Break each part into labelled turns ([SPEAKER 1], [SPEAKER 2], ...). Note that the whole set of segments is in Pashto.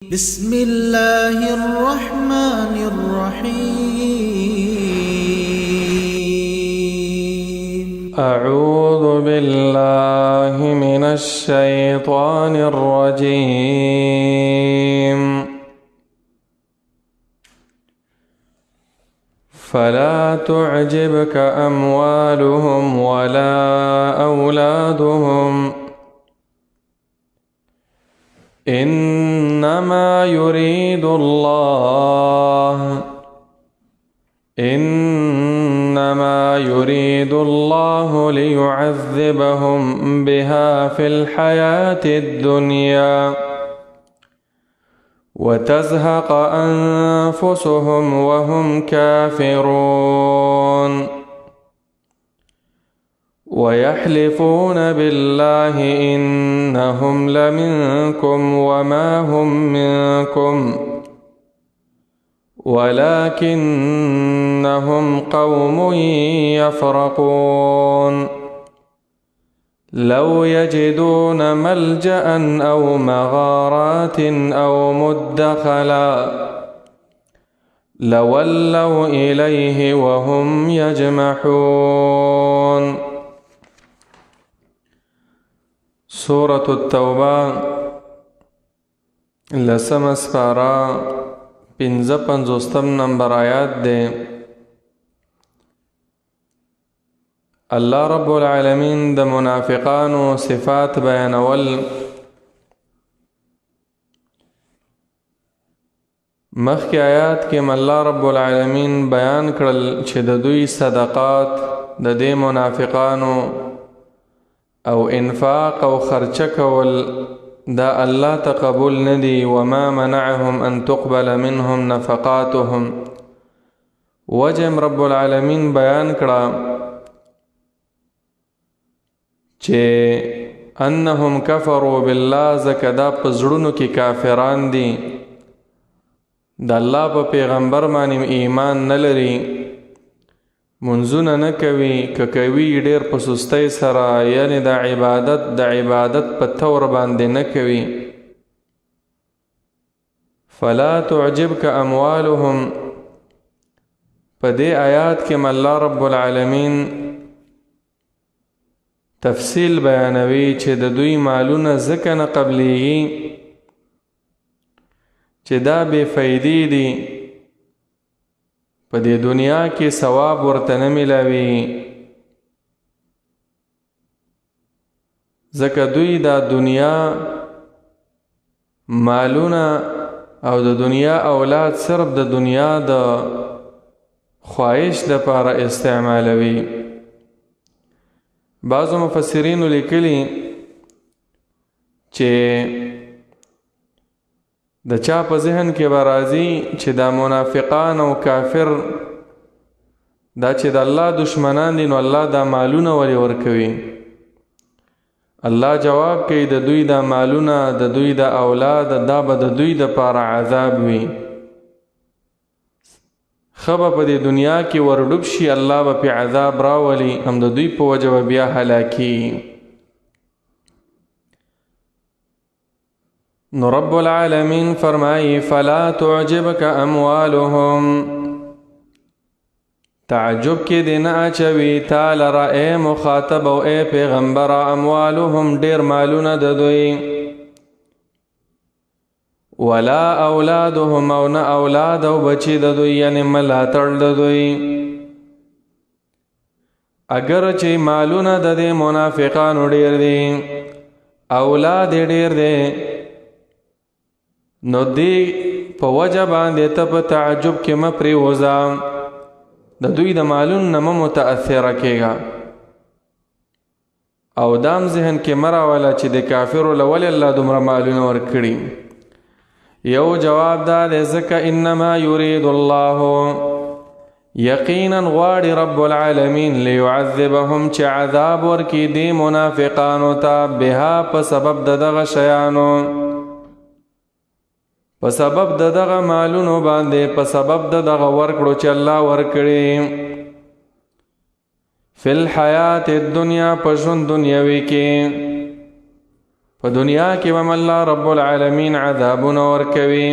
[SPEAKER 1] بسم الله الرحمن الرحيم.
[SPEAKER 2] أعوذ بالله من الشيطان الرجيم. فلا تعجبك أموالهم ولا أولادهم، إنما يريد الله إنما يريد الله ليعذبهم بها في الحياة الدنيا وتزهق أنفسهم وهم كافرون. ويحلفون بالله إنهم لمنكم وما هم منكم ولكنهم قوم يفرقون. لو يجدون ملجأ أو مغارات أو مدخلا لولوا إليه وهم يجمحون. سورة التوبة لسمه سپاره 55 نمبر آیات دی. الله رب العالمین د منافقانو صفات بیانول. مخکې آیات کې الله رب العالمین بیان کړل چې د دوی صدقات، د دې منافقانو او انفاق او خرچه کول، دا الله ته قبول نه دي. وما منعهم ان تقبل منهم نفقاتهم. وجم رب العالمین بیان کړه چې انهم کفروا بالله، ځکه دا په زړونو کې کافران دي، د الله په پیغمبر باندې ایمان نه لري، منځونه نه کوي، که کوي ډېر په سستۍ سره، یعنې د عبادت په طور باندې نه کوي. فلا تعجبک اموالهم. په دې آیات کې الله رب العالمین تفصیل بیانوي چې د دوی مالونه ځکه نه قبلیږي چې دا بې فایدې دي، په دې دنیا کې ثواب ورته نه میلاوي، ځکه دوی دا دنیا مالونه او د دنیا اولاد صرف د دنیا د خواهش د پاره استعمالوي. بعضو مفسرینو لیکلي چې د چا په ذهن کې به راځي چې دا منافقان او کافر دا چې د الله دشمنان دي، نو الله دا مالونه ولې ورکوي؟ الله جواب کوي د دوی دا مالونه، د دوی دا اولاد، دا به د دوی د پاره عذاب وي. ښه به په دې دنیا کې ورډوب شي، الله به پې عذاب راولي، هم د دوی په وجه به بیا هلاکي. نو رب العالمین فرمایي فلا تعجبک اموالهم. تعجب کې دې نه اچوي تا لره ای مخاطب او ای پیغمبر، اموالهم ډېر مالونه د دوی، ولا اولادهم او نه اولاد او بچي د دوی، یعنې ملاتړ د دوی. اگر چې مالونه د دې منافقانو ډېر دي، اولاد یې ډېر دی، نو دې په وجه باندې ته په تعجب کې مه پرېوځه، د دوی د مالونو نه مه متاثره کېږه، او دام ذهن کې مه راوله چې د کافرو له ولې الله دومره مالونه ورکړي. یو جواب دا دی ځکه انما یرید الله، یقینا غواړي رب العالمین لیعذبهم چې عذاب ورکړي دې منافقانو ته، بها په سبب د دغه شیانو، په سبب د دغه مالونو باندې، په سبب د دغه ورکړو چې الله ورکړي. فی الحیات الدنیا، په ژوند دنیوي کې. په دنیا کې به الله رب العالمین عذابونه ورکوي.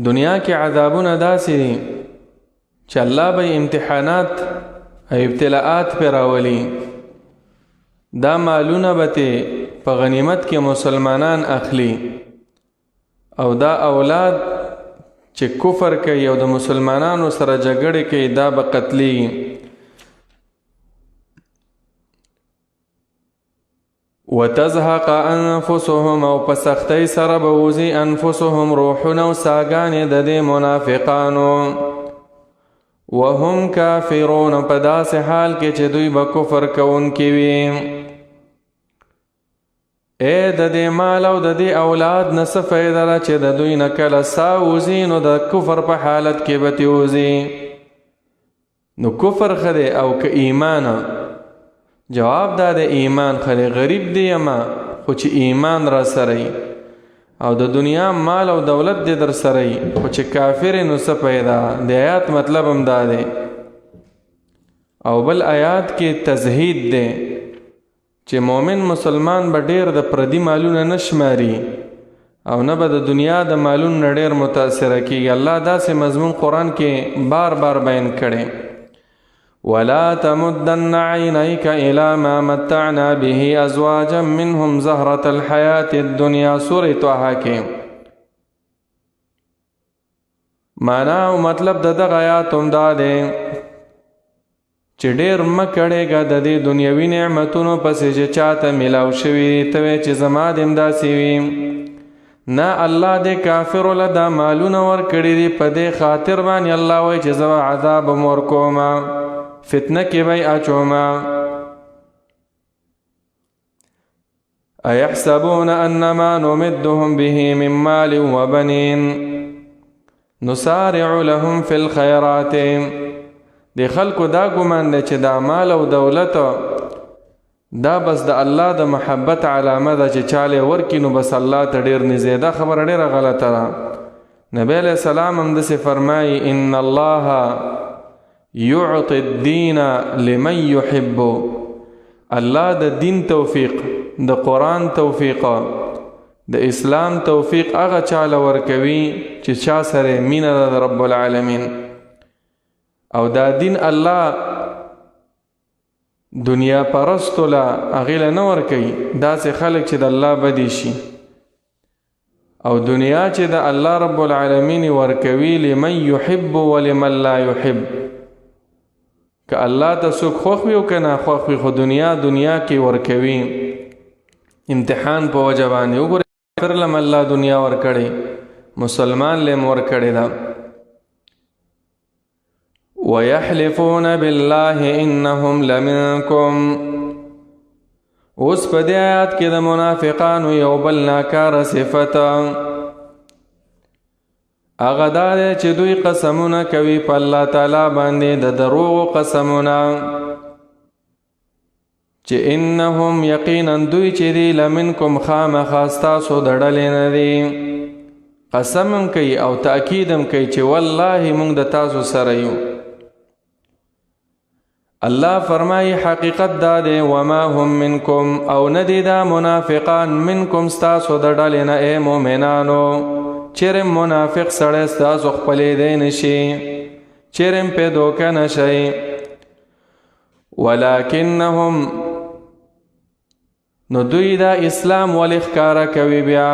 [SPEAKER 2] دنیا کې عذابونه داسې دي چې الله به امتحانات او ابتلاءات پر راولي. دا مالونه به په غنیمت کې مسلمانان اخلي، او دا اولاد چې کفر کوي او د مسلمانانو سره جګړې کوي دا به قتلېږي. وتزهق انفسهم، او په سختۍ سره به وځي انفسهم روحونه او ساګانې د دې منافقانو. وهم کافرون، په داسې حال کې چې دوی به کفر کوونکي وي. اے د دې مال او د دې اولاد نه څه فایده ده چې د دوی نه کله ساه وځي نو د کفر په حالت کې به ترې وځي؟ نو کفر ښه دی او که ایمان؟ جواب دا دی ایمان ښه دی. غریب دی یم خو چې ایمان را سره وي، او د دنیا مال او دولت دې در سره وي، خو چې کافر نو څه پیدا؟ د آیات مطلب هم دا دی. او بل آیات کې تزهید دی چې مؤمن مسلمان به ډیر د پردي مالونه نه شماري او نه به د دنیا د مالونو نه ډیر متاثره کیږي. الله داسې مضمون قرآن کې بار بار بیان کړي. ولا تمدن عينيك إلى ما متعنا به أزواجا منهم زهرة الحياة الدنيا، سورة طه کې. معنا او مطلب د دغه آیات هم دا دی چې ډېر مه کړېږه د دې دنیوي نعمتونو پسې چې چاته میلاو شوي دي، ته وایې چې زما دې هم داسې وي. نه، الله دې کافرو له دا مالونه ورکړي دي، په دې خاطر باندې الله وایي چې زه به عذاب هم ورکوم، فتنه کې به یې اچوم. أيحسبون أن ما نمدهم به من مال وبنين نسارع لهم في الخيرات. د خلکو دا ګمان دی چې دا مال او دولت دا بس د الله د محبت علامه ده چې چاله ورکی نو بس الله ته ډیر نږدې. دا خبره ډیره غلطه ده. نبی علیہ السلام هم داسې فرمایي ان الله يعطي الدين لمن يحب. الله د دین توفیق، د قرآن توفیق، د اسلام توفیق هغه چاله ورکوي چې چا سره مینه ده د رب العالمین. او دا دین الله دنیا پرستو له هغې له نه ورکوي، داسې خلک چې د الله بدې شي. او دنیا چې د الله رب العالمین ورکوي لمن يحب ولمن لا يحب. که الله ته څوک خوښ وي او که ناخوښ وي، خو دنیا دنیا کې ورکوي امتحان په وجه باندې. وګورئ کافر لم الله دنیا ورکړې، مسلمان لم ورکړې ده. ويحلفون بالله انهم لمنكم. اوس په دې آیات کې د منافقانو یو بل ناکاره صفت هغه دا دی چې دوی قسمونه کوي په الله تعالی باندې د دروغو قسمونه، چې انهم یقینا دوی چې دي لمنکم خامخا ستاسو د ډلې نه دي. قسم هم کوي او تأکید هم کوي چې والله موږ د تاسو سره یو. الله فرمایي حقیقت دا دی وما هم منکم، او نه دي دا منافقان منکم ستاسو د ډلې نه. ای مؤمنانو، چېرې منافق سړی ستاسو خپلېدی نه شي، چېرې هم پې دوکه نه شئ. ولکنهم، نو دوی دا اسلام ولې ښکاره کوي بیا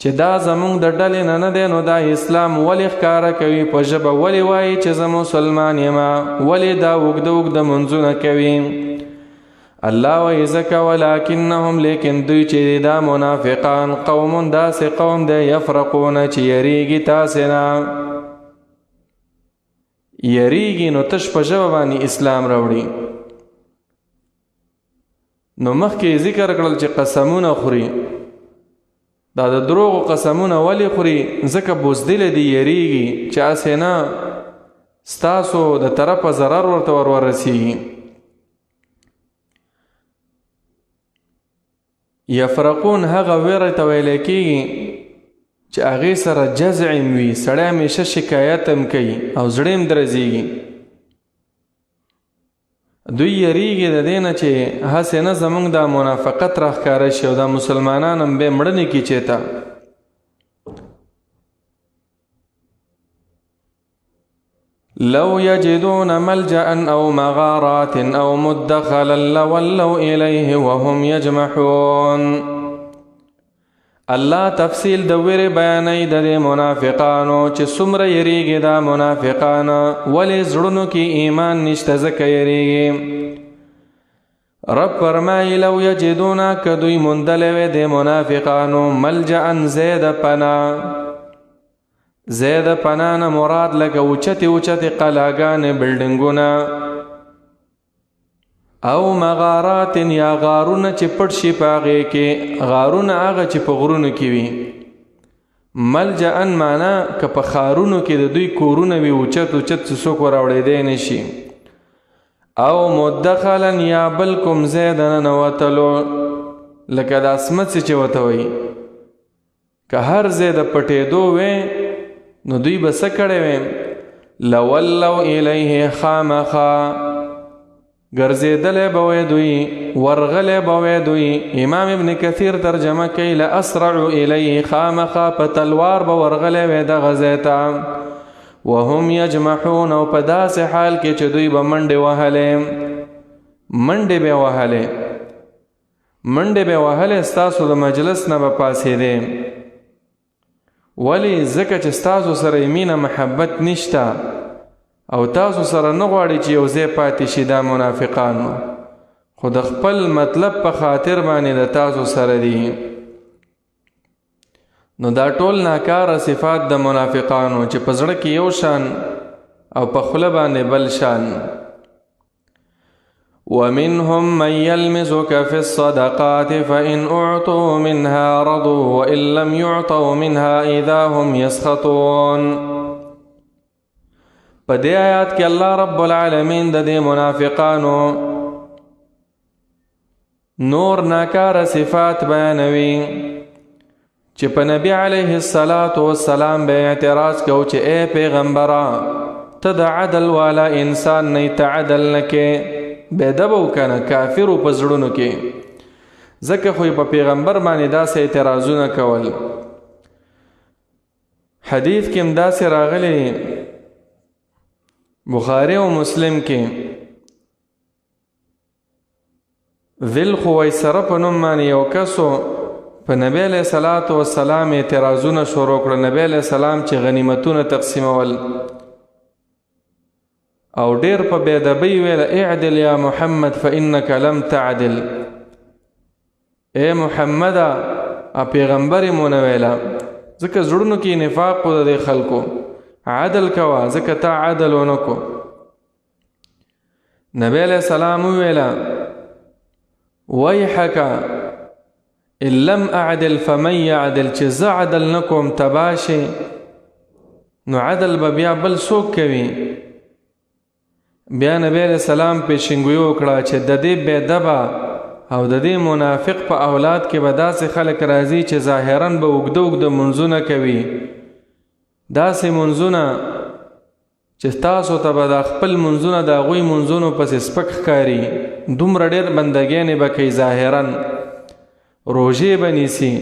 [SPEAKER 2] چې دا زمونږ د ډلې نه نه دی؟ نو دا اسلام ولې ښکاره کوي؟ په ژبه ولې وایي چې زه مسلمان یم؟ ولې دا اوږده اوږده منځونه کوي؟ الله وایي ځکه ولکنهم، لیکن دوی چې دا منافقان قوم داسې قوم دی یفرقون چې یریږي تاسې نه، یریږي نو تش په ژبه باندې اسلام راوړي. نو مخکې ذکر کړل چې قسمونه خوري، دا د دروغو قسمونه ولې خوري؟ ځکه بزدل دي، یریږي چې هسې نه ستاسو د طرفه ضرر ورته ور ورسیږي. یفرقون هغه ویره ته ویل کېږي چې هغې سره جزع هم وي، سړی همیشه شکایت هم کوي او زړه هم درزېږي. دوی یریږي د دې نه چې هسې نه زمونږ دا منافقت راښکاره شي او دا مسلمانان هم به مړه نه کړي چېرته. لو يجدون ملجأ أو مغارات أو مدخلا لولوا إليه وهم يجمحون. الله تفصیل د ویرې بیانوي د دې منافقانو چې څومره یریږي دا منافقان، ولې زړونو کې ایمان نشته ځکه یریږي. رب فرمایي لو یجدون، که دوی موندلی وی د منافقانو ملجأ ځای د پناه، ځای د پناه نه مراد لکه اوچتې اوچتې قلاګانې بلډینګونه، او مغارات یا غارونه چې پټ شي په هغې کې، غارونه هغه چې په غرونو کې وي. ملجأ معنا که په ښارونو کې د دوی کورونه وي اوچت اوچت چې څوک وراوړېدی نه شي، او مدخلا یا بل کوم ځای د ننوتلو، لکه دا سمڅې چې ورته وایي، که هر ځای د پټېدو وی نو دوی به څه کړی وی؟ لولو الیه، خامخا ګرځېدلی به وی دوی، ورغلی به وی دوی. امام ابن کثیر ترجمه کوي لاسرعو الیه، خامخا په تلوار به ورغلی وی دغه ځای ته، وهم یجمحون، او په داسې حال کې چې دوی به منډې وهلې، منډې به وهلې، منډې به وهلې، ستاسو د مجلس نه به پاڅېدې. ولې؟ ځکه چې ستاسو سره یې مینه محبت نشته او تاسو سره نه غواړي چې یو ځای پاتې شي دا منافقانو، خو د خپل مطلب په خاطر باندې د تاسو سره دي. نو دا ټول ناکاره صفات د منافقانو چې په زړه کې یو شان او په خوله باندې بل شان. ومنهم من يلمزك في الصدقات فإن أعطوا منها رضوا وإن لم يعطوا منها إذا هم يسخطون. په دې آیات کې الله رب العالمین د دې منافقانو نور ناکاره صفات بیانوي چې په نبی علیه الصلاة والسلام به اعتراض کو چې اے پیغمبره ته د عدل والا انسان نه، ته عدل نه کې، بې ادبه کنه، کافرو په زړونو کې، ځکه خو په پیغمبر باندې داسې اعتراضونه کول. حدیث کې هم داسې راغلی، بخاري او مسلم کې، ذل خویسره په نوم باندې یو کس په نبی علیه الصلاة والسلام اعتراضونه شروع کړل. نبی علیه السلام چې غنیمتونه تقسیمول او ډیر په بې ادبۍ ویل اعدل یا محمد فانک لم تعدل، اے محمده ا پیغمبر یې مو نه ویله، ځکه زړونو کې نفاق و د دې خلکو، عدل کوه ځکه تا عدل ونه کو. نبی علیه السلام وویله ویحک ان لم اعدل فمن یعدل، چې زه عدل نه کوم تباه شې، نو عدل به بیا بل څوک کوي. بیا نبی علیه السلام پیشنګویي وکړه چې د دې بې ادبه او د دې منافق په اولاد کې به داسې خلک راځي چې ظاهرا به اوږده اوږده منځونه کوي، داسې منځونه چې تاسو ته به دا خپل منځونه د هغوی منځونو پسې سپک ښکاري، دومره ډېر بندګیانې به کوي، ظاهرا روژې به نیسي،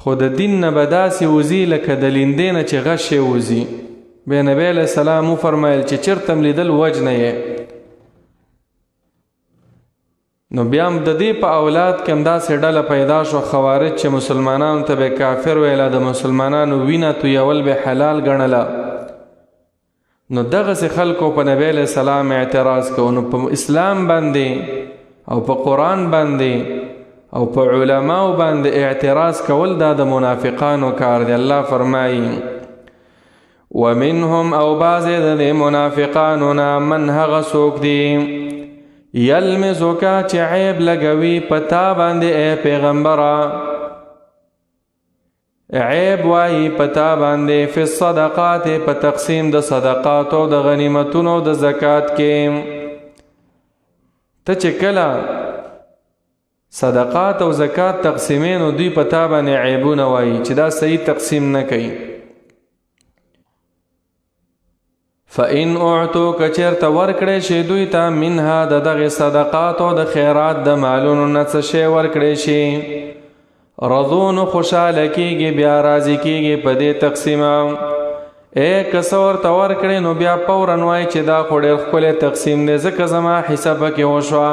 [SPEAKER 2] خو د دین نه به داسې وځي لکه د لیندې نه چې غشی وځي. بیا نبی علیه السلام وفرمیل چې چېرته م لیدل وجنه یې. نو بیا هم د دې په اولاد کې هم داسې ډله پیدا شو خوارج چې مسلمانانو ته به کافر ویله، د مسلمانانو وینه تویول به حلال ګڼله. نو دغسې خلکو په نبی علیه السلام اعتراض کو. نو په اسلام باندې او په قرآن باندې او په علماو باندې اعتراض کول دا د منافقانو کار دی. الله فرمایي ومنهم، او بعضې د دې منافقانو نه من هغه څوک دي یلمزک چې عیب لګوي په تا باندې ای پیغمبره، عیب وایي په تا باندې فی الصدقات، په تقسیم د صدقاتو د غنیمتونو د زکات کې. ته چې کله صدقات او زکات تقسیمې نو دوی په تا باندې عیبونه وایي چې دا صحیح تقسیم نه کوي. فإن اعطو کچرته ورکړې شي دوی ته منها د دغه صدقات او د خیرات د مالونو نه څه شی ورکړې شي، رضو نو خوشاله کیږي، بیا راضي کیږي په دې تقسیمه. اے که څه ورته ورکړې نو بیا فورا وایي چې دا خو ډېر ښکلی تقسیم دی، ځکه زما حصه پکې وشوه.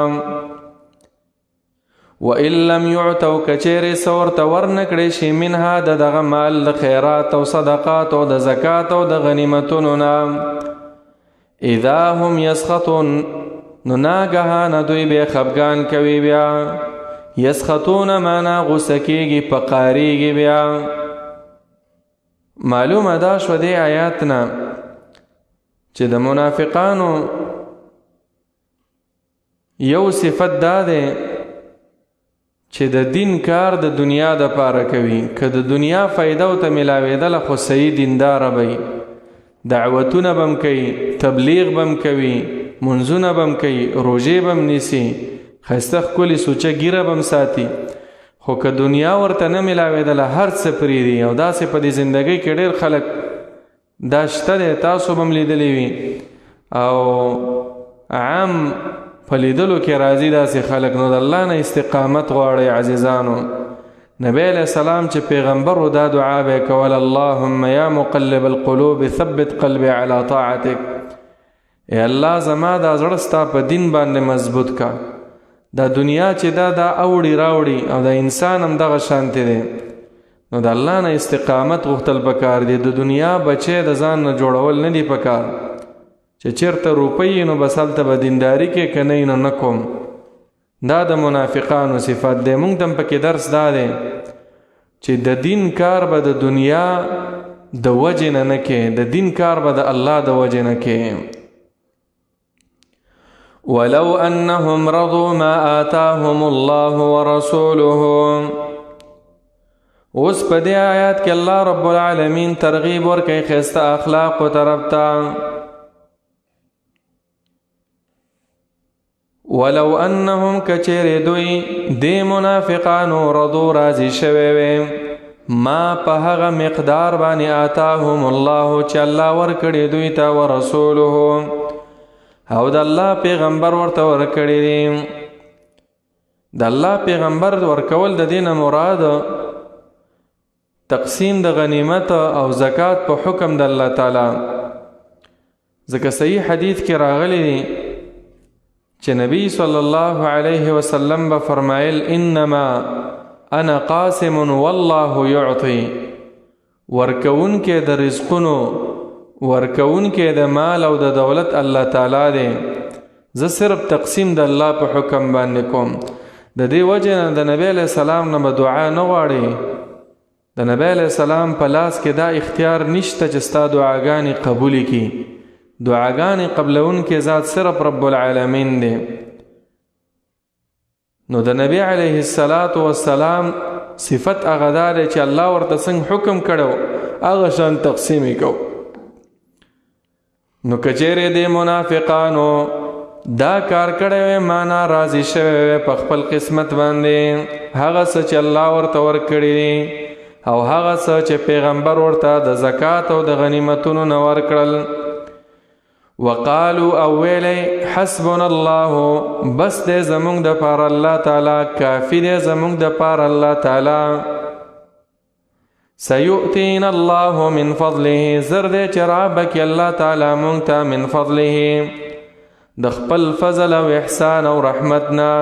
[SPEAKER 2] وَإِن لَّمْ يُعْتَوْا کچېرې څه ورته ورنکړې شي منها د دغه مال د خیرات او صدقات او د زکات او د غنیمتونو نه، اذا هم یسخطون نو ناګهانه دوی بیا خفګان کوي. بیا یسخطون معنا غوسه کېږي، پقاریږي. بیا معلومه دا شوه دې آیات نه چې د منافقانو یو صفت دا دی چې د دین کار د دنیا د پاره کوي. که د دنیا فایده ورته میلاوېدله خو صحیح دینداره به وي، دعوتونه به هم کوي، تبلیغ به هم کوي، منځونه به هم کوي، روژې به هم نیسي، ښایسته ښکلې سوچه ږیره به هم ساتي. خو که دنیا ورته نه میلاوېدله هر څه پرېږدي. او داسې په دې زندګۍ کې ډېر خلک دا شته دی، تاسو به هم لیدلی وي او عام په لیدلو کې راځي داسې خلک. نو د الله نه استقامت غواړئ عزیزانو. نبی علیہ السلام چې پیغمبر و دا دعا به یې کوله، اللهم یا مقلب القلوب ثبت قلبي علی طاعتک. ای الله زما دا زړه ستا په دین باندې مضبوط کا. دا دنیا چې دا دا اوړي راوړي او دا انسان هم دغه شانتې دی. نو د الله نه استقامت غوښتل پکار دی. د دنیا بچی د ځان نه جوړول نه دی پکار چې چېرته روپۍ نو بس هلته به دینداري کې، که نه نو نه کوم. دا د منافقانو صفت دی. مونږ ته هم پکې درس دا دی چې د دین کار به د دنیا د وجې نه نه کې، د دین کار به د الله د وجې نه کې. ولو انهم رضوا ما آتاهم الله ورسوله. اوس په دې آیات کې الله رب العالمین ترغیب ورکوي ښایسته اخلاقو طرف ته. ولو انهم کچېرې دوی دې منافقانو رضو راضي شوی وي ما په هغه مقدار باندې آتاهم الله چې الله ورکړي دوی ته ورسوله او د الله پیغمبر ورته ورکړي دي. د الله پیغمبر ورکول د دین مراد تقسیم د غنیمت او زکات په حکم د الله تعالی. ځکه صحیح حدیث کې راغلی دی چې نبی صلی الله علیه وسلم به فرمایل انما انا قاسم والله يعطي. ورکوونکی د رزقونو، ورکوونکی د مال او د دولت الله تعالی دی. زه صرف تقسیم د الله په حکم باندې کوم. د دې وجې نه د نبی علیه السلام نه به دعا نه غواړي. د نبی علیه السلام په لاس کې دا اختیار نشته چې ستا دعاګانې قبولې کړي. دعاګانې قبلونکی ذات صرف رب العالمین دی. نو د نبی علیه الصلاة والسلام صفت هغه دا دی چې الله ورته څنګه حکم کړو هغه شان تقسیم یې کو. نو کچېرې دې منافقانو دا کار کړی وی، معنا راضي شوی وی په خپل قسمت باندې، هغه څه چې الله ورته ورکړي دي او هغه څه چې پیغمبر ورته د زکات او د غنیمتونو نه ورکړل. وقالو او ویلی حسبنا الله، بس دی زمونږ د پاره الله تعالی، کافي دی زمونږ د پاره الله تعالی. سيؤتينا الله من فضله، زر دی چې رابکي الله تعالی مونږ ته من فضله د خپل فضل او احسان او رحمت نه،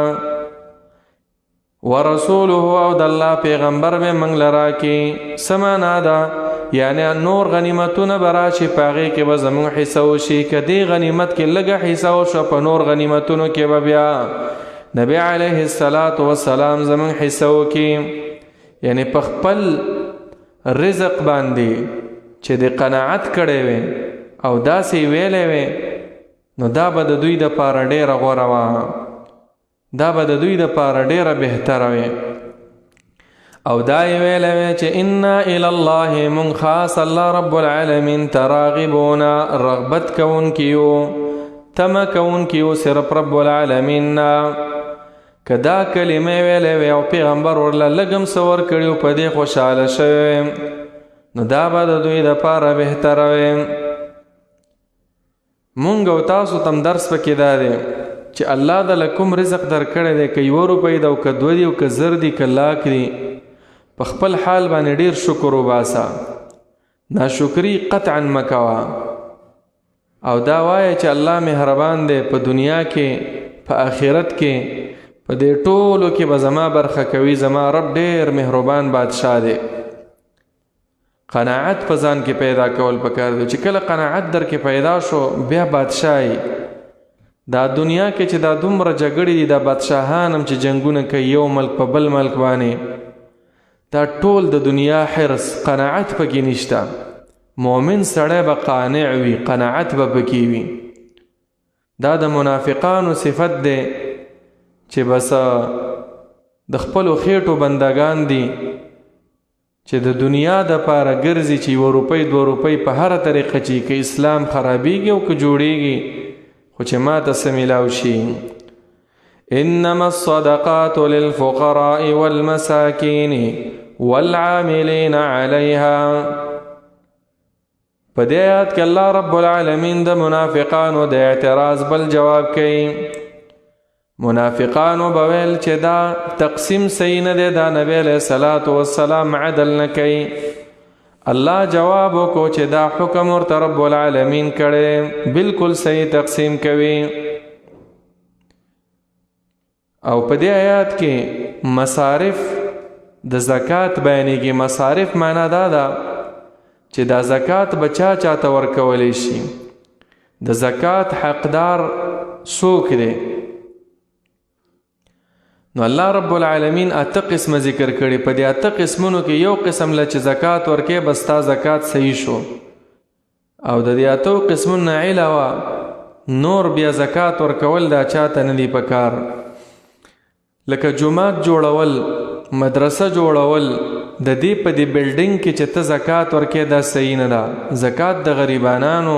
[SPEAKER 2] ورسوله او د الله پیغمبر به مونږ له راکړي. څه معنا ده؟ یعنی نور غنیمتونه به راشي، په هغې کې به زموږ حصه وشي. که دې غنیمت کې لږه حصه وشوه، په نور غنیمتونو کې به بیا نبی علیه الصلاة والسلام زموږ حصه وکړي. یعنی په خپل رزق باندې چې د قناعت کړی وي او داسې ویلی وي، نو دا به د دوی دپاره ډېره غوره وه، دا به د دوی دپاره ډېره بهتره وي. او دا یې ویلی وی چې انا الی الله، مونږ خاص الله رب العالمین ته راغبون، رغبت کوونکي یو، تمه کوونکي یو صرف رب العالمین نه. که دا کلمه ویلی وی او پیغمبر ورله لږ هم څه ورکړي او په دې خوشحاله شوی وی، نو دا به د دوی دپاره بهتره وی. مونږ او تاسو تم درس پکې دا دی چې الله د لکم رزق درکړی دی، که یوه روپۍ ده او که دوه دي او که زر دي که لاک دي، په خپل حال باندې ډیر شکر وباسه، ناشکري قطعا مه کوه. او دا وایه چې الله مهربان دی، په دنیا کې په آخرت کې په دې ټولو کې به زما برخه کوي، زما رب ډیر مهربان بادشاه دی. قناعت په ځان کې پیدا کول پکار دی، چې کله قناعت در کې پیدا شو بیا بادشاهي. دا دنیا کې چې دا دومره جګړې دي، دا بادشاهان هم چې جنگونه کوي یو ملک په بل ملک باندې، دا ټول د دنیا حرص، قناعت پکې نشته. مؤمن سړی به قانع وي، قناعت به پکې وي. دا د منافقانو صفت دی چې بس د خپلو خېټو بندګان دي چې د دنیا د پاره ګرځي، چې یوه روپۍ دوه روپۍ په هره طریقه چې که اسلام خرابیږي او که جوړیږي، خو چې ما ته څه میلاو شي. انما الصدقات للفقراء والمساکین والعاملین علیها. په دې آیات کې الله رب العالمین د منافقانو د اعتراض بل جواب کوي. منافقانو به ویل چې دا تقسیم صحیح نه دی، دا نبی علیه الصلاة والسلام عدل نه کوي. الله جواب وکړو چې دا حکم ورته رب العالمین کړی، بالکل صحیح تقسیم کوي. او په دې آیات کې مصارف د زکات بیانېږي. مصارف معنا دا ده چې دا زکات به چا چاته ورکولی شي، د زکات حقدار څوک دی. نو الله رب العالمین اته قسمه ذکر کړي. په دې اته قسمونو کې یو قسم له چې زکات ورکې بس تا زکات صحیح شو، او د دې اتو قسمونو نه علاوه نور بیا زکات ورکول دا چاته نه دی پکار. لکه جومات جوړول، مدرسه جوړول، د دې په دې بلډینګ کې چې ته زکات ورکې دا صحیح نه ده. زکات د غریبانانو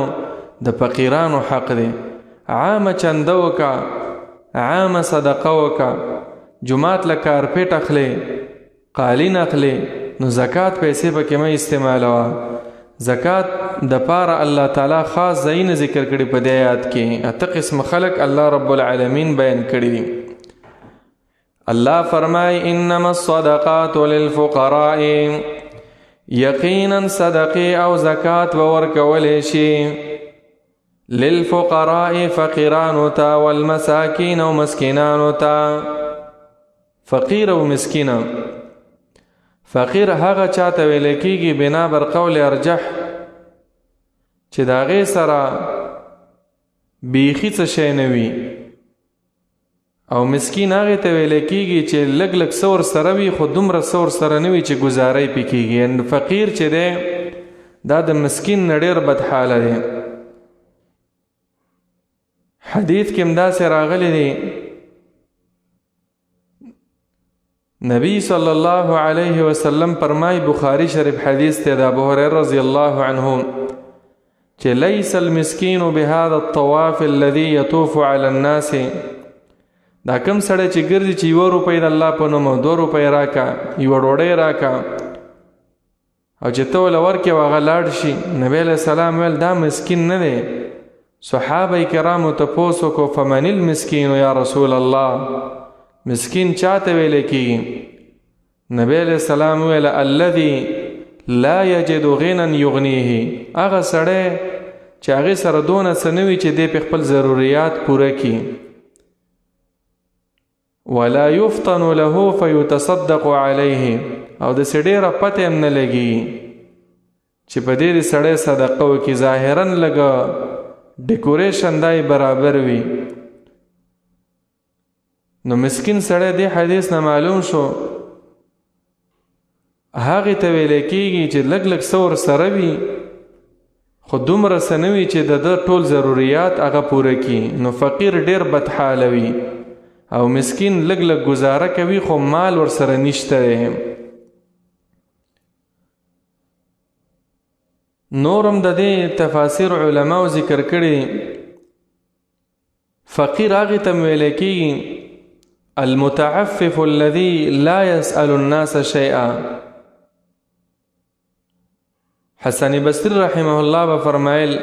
[SPEAKER 2] د فقیرانو حق دی. عامه چنده وکړه، عامه صدقه وکړه، جومات له کارپېټ اخلې، قالین اخلې، نو زکات پیسې پکې مه استعمالوه. زکات د پاره الله تعالی خاص ځایونه ذکر کړي په دې آیات کې. اته قسم خلق الله رب العالمین بیان کړي دي. الله فرمای انما الصدقات للفقراء، یقینا صدقې او زکات به ورکولی شي للفقراء فقیرانو ته، والمساکین او مسکینانو ته. فقیر او مسکین، فقیر هغه چاته ویل کېږي بنا بر قول ارجح چې د هغې سره بیخي څه شی نه وي، او مسکین هغې ته ویل کېږي چې لږ لږ څه ورسره وي خو دومره څه ورسره نه وي چې ګزاره یې پې کېږي. یعنې فقیر چې دی دا د مسکین نه ډېر بدحاله دی. حدیث کې هم داسې راغلی دی، نبی صلی الله علیه وسلم فرمای، بخاری شریف حدیث ته د ابو هريره رضی الله عنه چې ليس المسكين بهذا الطواف الذي يطوف على الناس. دا کم سړی چې ګرځي چې یوه روپۍ د الله په نوم او دوه روپۍ راکه، یوه ډوډۍ راکه، او چې ته وله ورکې او هغه لاړ شي، نبی علیه السلام ویل دا مسکین نه دی. صحابه کرامو تپوس وکړو فمن المسکین یا رسول الله، مسکین چاته ویل کېږي؟ نبی علیه السلام ویل الذي لا يجد غنا يغنيه، هغه سړی چې هغې سره دونه څه نه وي چې دی په خپل ضروریات پوره کړي. ولا يفطن له فيتصدق عليه، او داسې ډېره پته هم نه لګي چې په دې دې سړی صدقه وکړي، ظاهرا لږه ډیکوریشن دای برابر وي. نو مسکین سړی دې حدیث نه معلوم شو هغې ته ویل کېږي چې لږ لږ څه ورسره وي خو دومره څه نه وي چې د ده ټول ضروریات هغه پوره کړي. نو فقیر ډېر بدحاله وي او مسکین لږ لږ ګزاره کوي خو مال ورسره نشته دی. نورم د دې تفاسیر علماو ذکر کړي، فقیر هغې ته ویل کېږي المتعفف الذي لا يسأل الناس شيئا. حسن بصري رحمه الله به فرمایل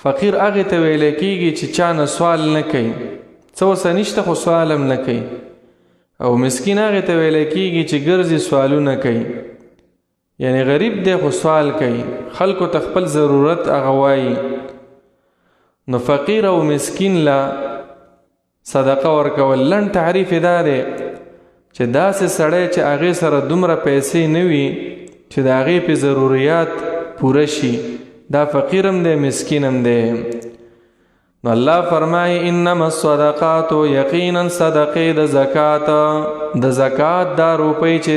[SPEAKER 2] فقیر هغه ته ویل کېږي چې چا نه سوال نه کوي، څه ورسره نشته خو سوال هم نه کوي. او مسکین هغه ته ویل کېږي چې ګرځي سوالونه کوي، یعنی غریب دی خو سوال کوي، خلکو ته خپل ضرورت هغه وایي. نو فقیر او مسکین لا صدقه ورکول لنډ تعریف یې دا دی چې داسې سړی چې هغې سره دومره پیسې نه وي چې د هغې په ضروریات پوره شي، دا فقیر هم دی مسکین هم دی. نو الله فرمایي انما الصدقات، یقینا صدقې د زکات، د زکات دا روپۍ چې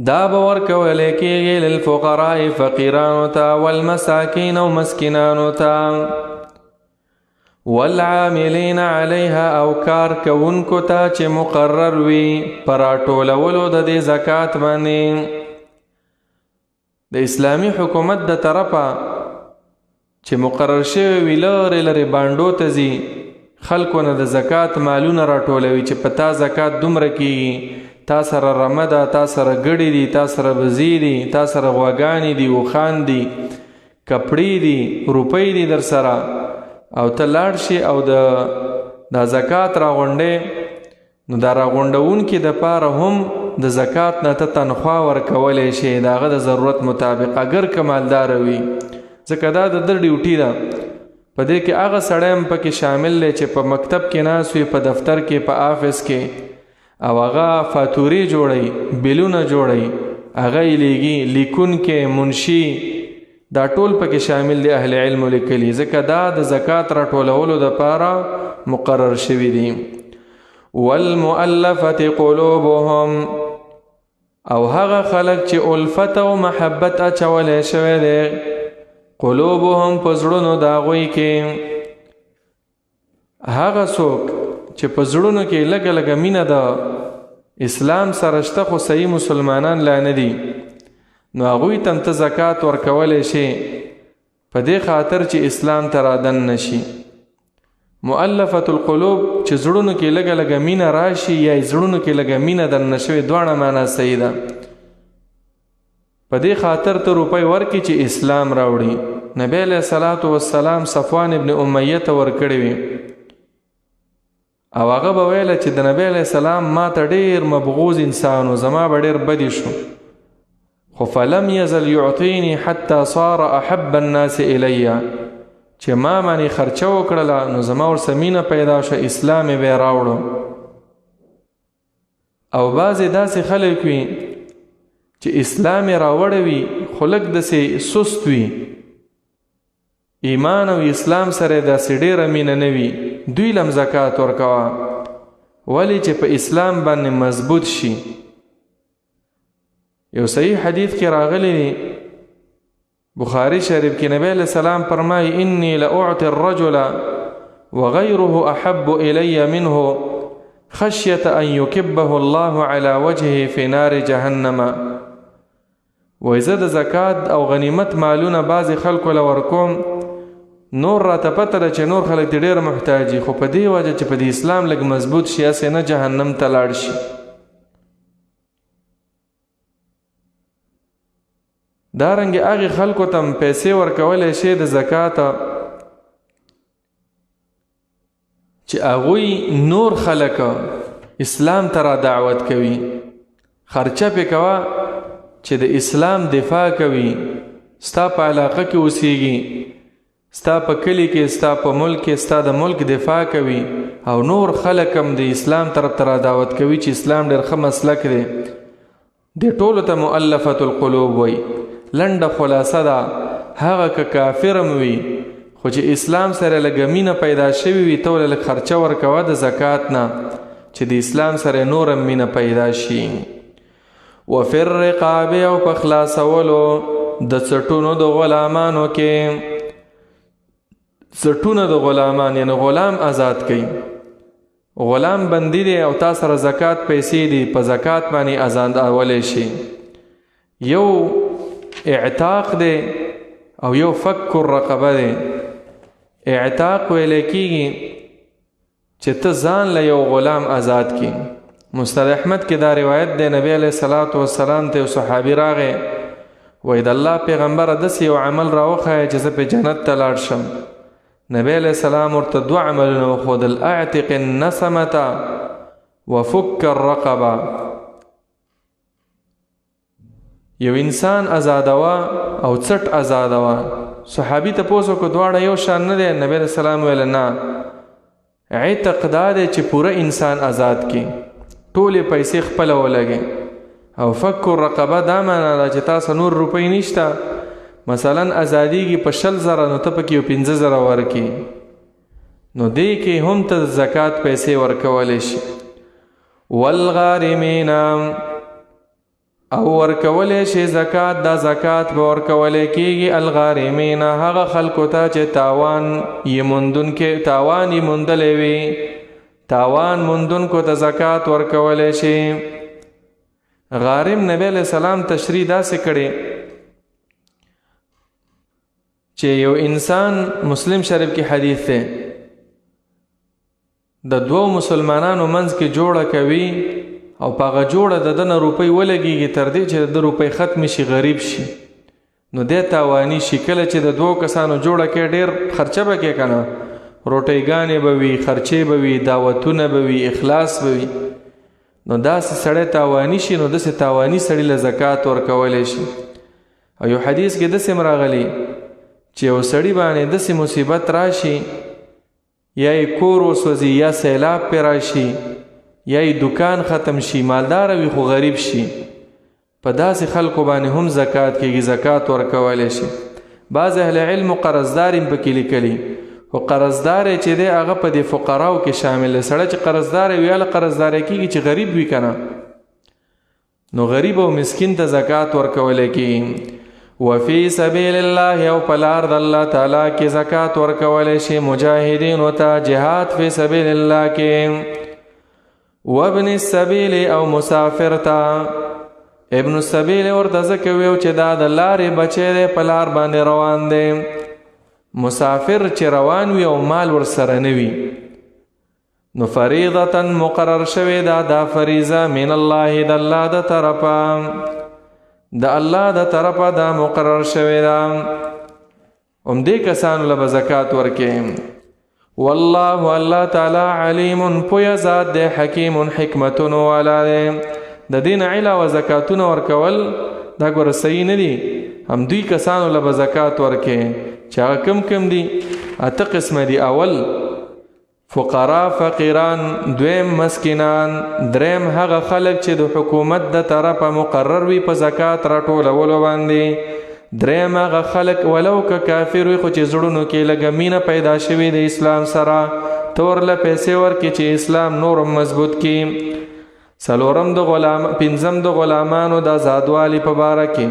[SPEAKER 2] دا به ورکول کېږي للفقراء فقیرانو ته، والمساکین او مسکینانو ته، والعاملین علیها او کار کوونکو ته چې مقرر وي پر راټولولو د دې زکات باندې. د اسلامي حکومت د طرفه چې مقرر شوی وي لرې لرې بانډو ته ځي، خلکو نه د زکات مالونه راټولوي چې په تا زکات دومره کیږي، تا سره رمه ده، تا سره ګړي دي، تا سره بزې دي، تا سره غواګانې دي، اوښان دي، کپړې دي، روپۍ دي در سره، او ته لاړ شې او د دا زکات راغونډې. نو دا راغونډونکي د پاره هم د زکات نه ته تنخوا ورکولی شي د هغه د ضرورت مطابق، اګر که مالدار وي، ځکه دا د ده ډیوټي ده. په دې کې هغه سړی هم پکې شامل دی چې په مکتب کې ناست وي، په دفتر کې، په آفس کې، او هغه فاتورې جوړوي، بلونه جوړوي، هغه یې لیږي، لیکونکی، منشي، دا ټول پکې شامل دي. اهل علم لیکلي، ځکه دا د زکات راټولولو دپاره مقرر شوي دي. والمؤلفة قلوبهم، او هغه خلک چې الفت او محبت اچولی شوی دی، قلوبهم په زړونو د هغوی کې، هغه څوک چې په زړونو کې لږه لږه مینه د اسلام سره شته خو صحیح مسلمانان لا نه دي، نو هغوی ته هم ته زکات ورکولی شي په دې خاطر چې اسلام ته رادننه شي. مؤلفة القلوب چې زړونو کې لږه لږه مینه راشي یا زړونو کې لږه مینه دننه شوې، دواړه معنا صحیح ده. په دې خاطر ته روپۍ ورکړي چې اسلام راوړي. نبی علیه الصلاة والسلام صفوان ابن امیه ته ورکړې وي، او هغه به ویله چې د نبی علیه السلام ما ته ډېر مبغوز انسان و، زما به ډېر بدې شو، خو فلم یزل یعطیني حتی صار احب الناس الی، چې ما باندې خرچه وکړله نو زما ورسره مینه پیدا شوه، اسلام یې بیا راوړو. او بعضې داسې خلک وي چې اسلام یې راوړی وي خو لږ داسې سست وي، ایمان او اسلام سره داسې ډېره مینه نه وي، دوی لم زکات ورکوه، ولې چې په اسلام باندې مضبوط شي. یو صحیح حدیث کې راغلی دی، بخاری شریف کې نبی علیہ السلام فرمایي انی لأعطي الرجل وغيره احب الی منه خشیة ان يكبه الله على وجهه في نار جهنم. وایي زه د زکات او غنیمت مالونه بعضې خلکو له ورکوم، نور راته پته ده چې نور خلک دې ډېر محتاج دي، خو په دې وجه چې په دې اسلام لږ مضبوط شي، هسې نه جهنم ته لاړ شي. دارنګه هغې خلکو ته هم پیسې ورکولی شي د زکات چې هغوی نور خلک اسلام ته را دعوت کوي، خرچه پې کوه چې د اسلام دفاع کوي، ستا په علاقه کې اوسیږي، ستا په کلي کې، ستا په ملک کې، ستا د ملک دفاع کوي، او نور خلک هم د اسلام طرف ته را دعوت کوي چې اسلام ډېر ښه مسلک دی. دې ټولو ته مؤلفة القلوب وایي. لنډه خلاصه ده، هغه که کافر هم وي خو چې اسلام سره لږه مینه پیدا شوې وي، ته ورله لږ خرچه ورکوه د زکات نه چې د اسلام سره نور هم مینه پیدا شي. وفي الرقاب، او په خلاصولو د څټونو د غلامانو کې، څټونه د غلامان یعنی غلام آزاد کړي، غلام بندي دی او تا سره زکات پیسې دي، په زکات باندې آزادولی شي. یو اعتاق دی او یو فک الرقبه دی. اعتاق ویل کېږي چې ته ځان له یو غلام آزاد کړي. مسند احمد کې دا روایت دی، نبی علیه الصلاة والسلام ته یو صحابي راغی، وای د الله پیغمبر داسې یو عمل راوښیه چې زه په جنت ته لاړ شم. نبی علیه السلام ورته دوه عملونه وښودل، اعتق النسمة وفک الرقبه. یو انسان ازادوه او څټ ازادوه. صحابي ته پوسو کو دواړه یو شان نه دی؟ نبی علیه السلام ویل نه، عتق دا دی چې پوره انسان آزاد کی، ټولې پیسې خپله ولګي، او فک الرقبه دا معنا ده چې تاسو نور روپۍ نشته، مثلا ازادیږي په 20,000، نو ته پکې یو 5,000 ورکې، نو دې کې هم ته زکات پیسې ورکولی شي. والغارمین، او ورکولی شي زکات، دا زکات به ورکولی کېږي الغارمین، هغه خلکو ته چې تاوان یې موندونکي، تاوان یې موندلی وي، تاوان موندونکو ته زکات ورکولی شي. غارم نبی علیه السلام تشریح داسې کړې چې یو انسان، مسلم شریف کې حدیث دی، د دوو مسلمانانو منځ کې جوړه کوي او په هغه جوړه د ده نه روپۍ ولګېږي تر دې چې د ده روپۍ ختمې شي، غریب شي، نو دی تاواني شي. کله چې د دوو کسانو جوړه کې ډېر خرچه به کې که نه، روټۍګانې به وي، خرچې به وي، دعوتونه به وي، اخلاص به وي، نو داسې سړی تاواني شي، نو داسې تاواني سړي له زکات ورکولی شي. او یو حدیث کې داسې هم راغلی چې یو سړي باندې داسې مصیبت راشي، یا یې کور وسوځي، یا سیلاب پرې راشي، یا یې دکان ختم شي، مالدار وي خو غریب شي، په داسې خلکو باندې هم زکات کېږي، زکات ورکولی شي. بعض اهل علم قرضدار هم پکې لیکلي، خو قرضدار چې دی هغه په دې فقراو کې شامل دی. سړی چې قرضدار وي، هله قرضدار کېږي چې غریب وي که نه، نو غریب او مسکین ته زکات ورکول کی. وفي سبیل الله، او پلار د الله تعالی کې زکات ورکول شي، مجاهدین او ته جهاد فی سبیل الله کې، وابن السبیل، او مسافر ته. ابن السبیل ورته ځکه ویو چې دا د لارې بچی دی، په لار باندې روان دی. مسافر چې روان وي او مال ورسره نه وي، نو فریضه مقرر شوې ده دا فریضه من الله، د الله د طرفه، د الله د طرفه دا مقرر شوې ده. هم دې کسانو له به زکات ورکې. والله، الله تعالی، علیم پوی ذات دی، حکیم حکمتونو والا دی. د دین علاوه زکاتونه ورکول دا ګوره صحیح نه دي. هم دوی کسانو له به زکات ورکې چې هغه کم کم دي؟ اته قسمه دي. اول فقرا فقیران، دویم مسکینان، دریم هغه خلک چې د حکومت د طرفه مقرر وي په زکات راټولولو باندې، دریم هغه خلک ولو که کافر وي خو چې زړونو کې لږه مینه پیدا شوې د اسلام سره، ته ورله پیسې ورکړي چې اسلام نور مضبوط کړي، څلورم د غلام، پنځم د غلامانو د ازادوالي په باره کې،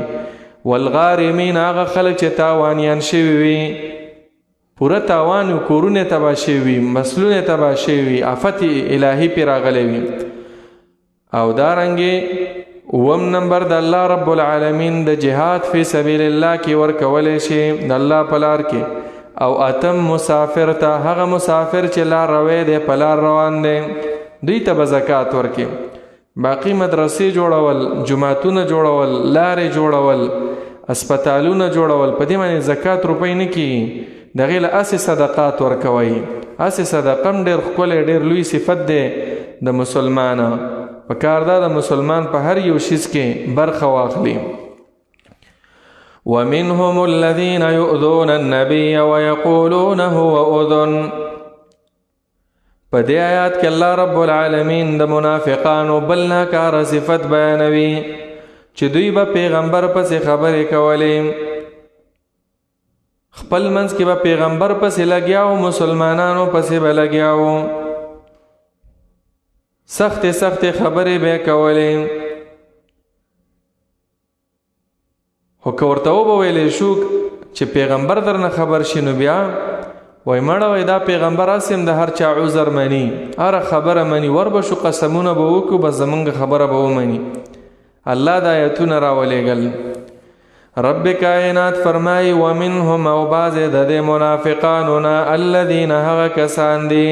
[SPEAKER 2] والغارمین هغه خلک چې تاوانیان شوي وي، پوره تاوان وي، کورونه تباه شوي وي، مسلونه تباه شوي وي، آفت الهي پرې راغلی وي. او دارنګې اووم نمبر د الله رب العالمین د جهاد فی سبیل الله کې ورکولی شي د الله په لار کې. او اتم مسافر ته، هغه مسافر چې لار روی دی، په لار روان دی، دوی ته به زکات ورکړي. باقی مدرسې جوړول، جوماتونه جوړول، لارې جوړول، اسپتالونه جوړول، په دې باندې زکات روپۍ نه کېږي. دغې له هسې صدقات ورکوئ. هسې صدقه هم ډېر ښکلی ډېر لوی صفت دی د مسلمان. په کار دا د مسلمان په هر یو شیز کې برخه واخلي. ومنهم الذين يؤذون النبي ويقولون هو أذن. په دې آیات کې الله رب العالمین د منافقانو بل ناکاره صفت بیانوي چې دوی به پیغمبر پسې خبرې کولې، خپل منځ کې به پیغمبر پسې لګیا او مسلمانانو پسې به لګیا وو، سختې سختې خبرې به کولې. خو که ورته وبه ویلی شو چې پیغمبر درنه خبر شي، نو بیا وای مړه وای دا پیغمبر هسې هم د هر چا عذر مني، هره خبره مني، ور به شو قسمونه به وکړو، بس زمونږ خبره به ومني. الله دا آیتونه راولېږل. رب کائنات فرمایي ومنهم، او بعضې د دې منافقانو نه، الذین هغه کسان دي،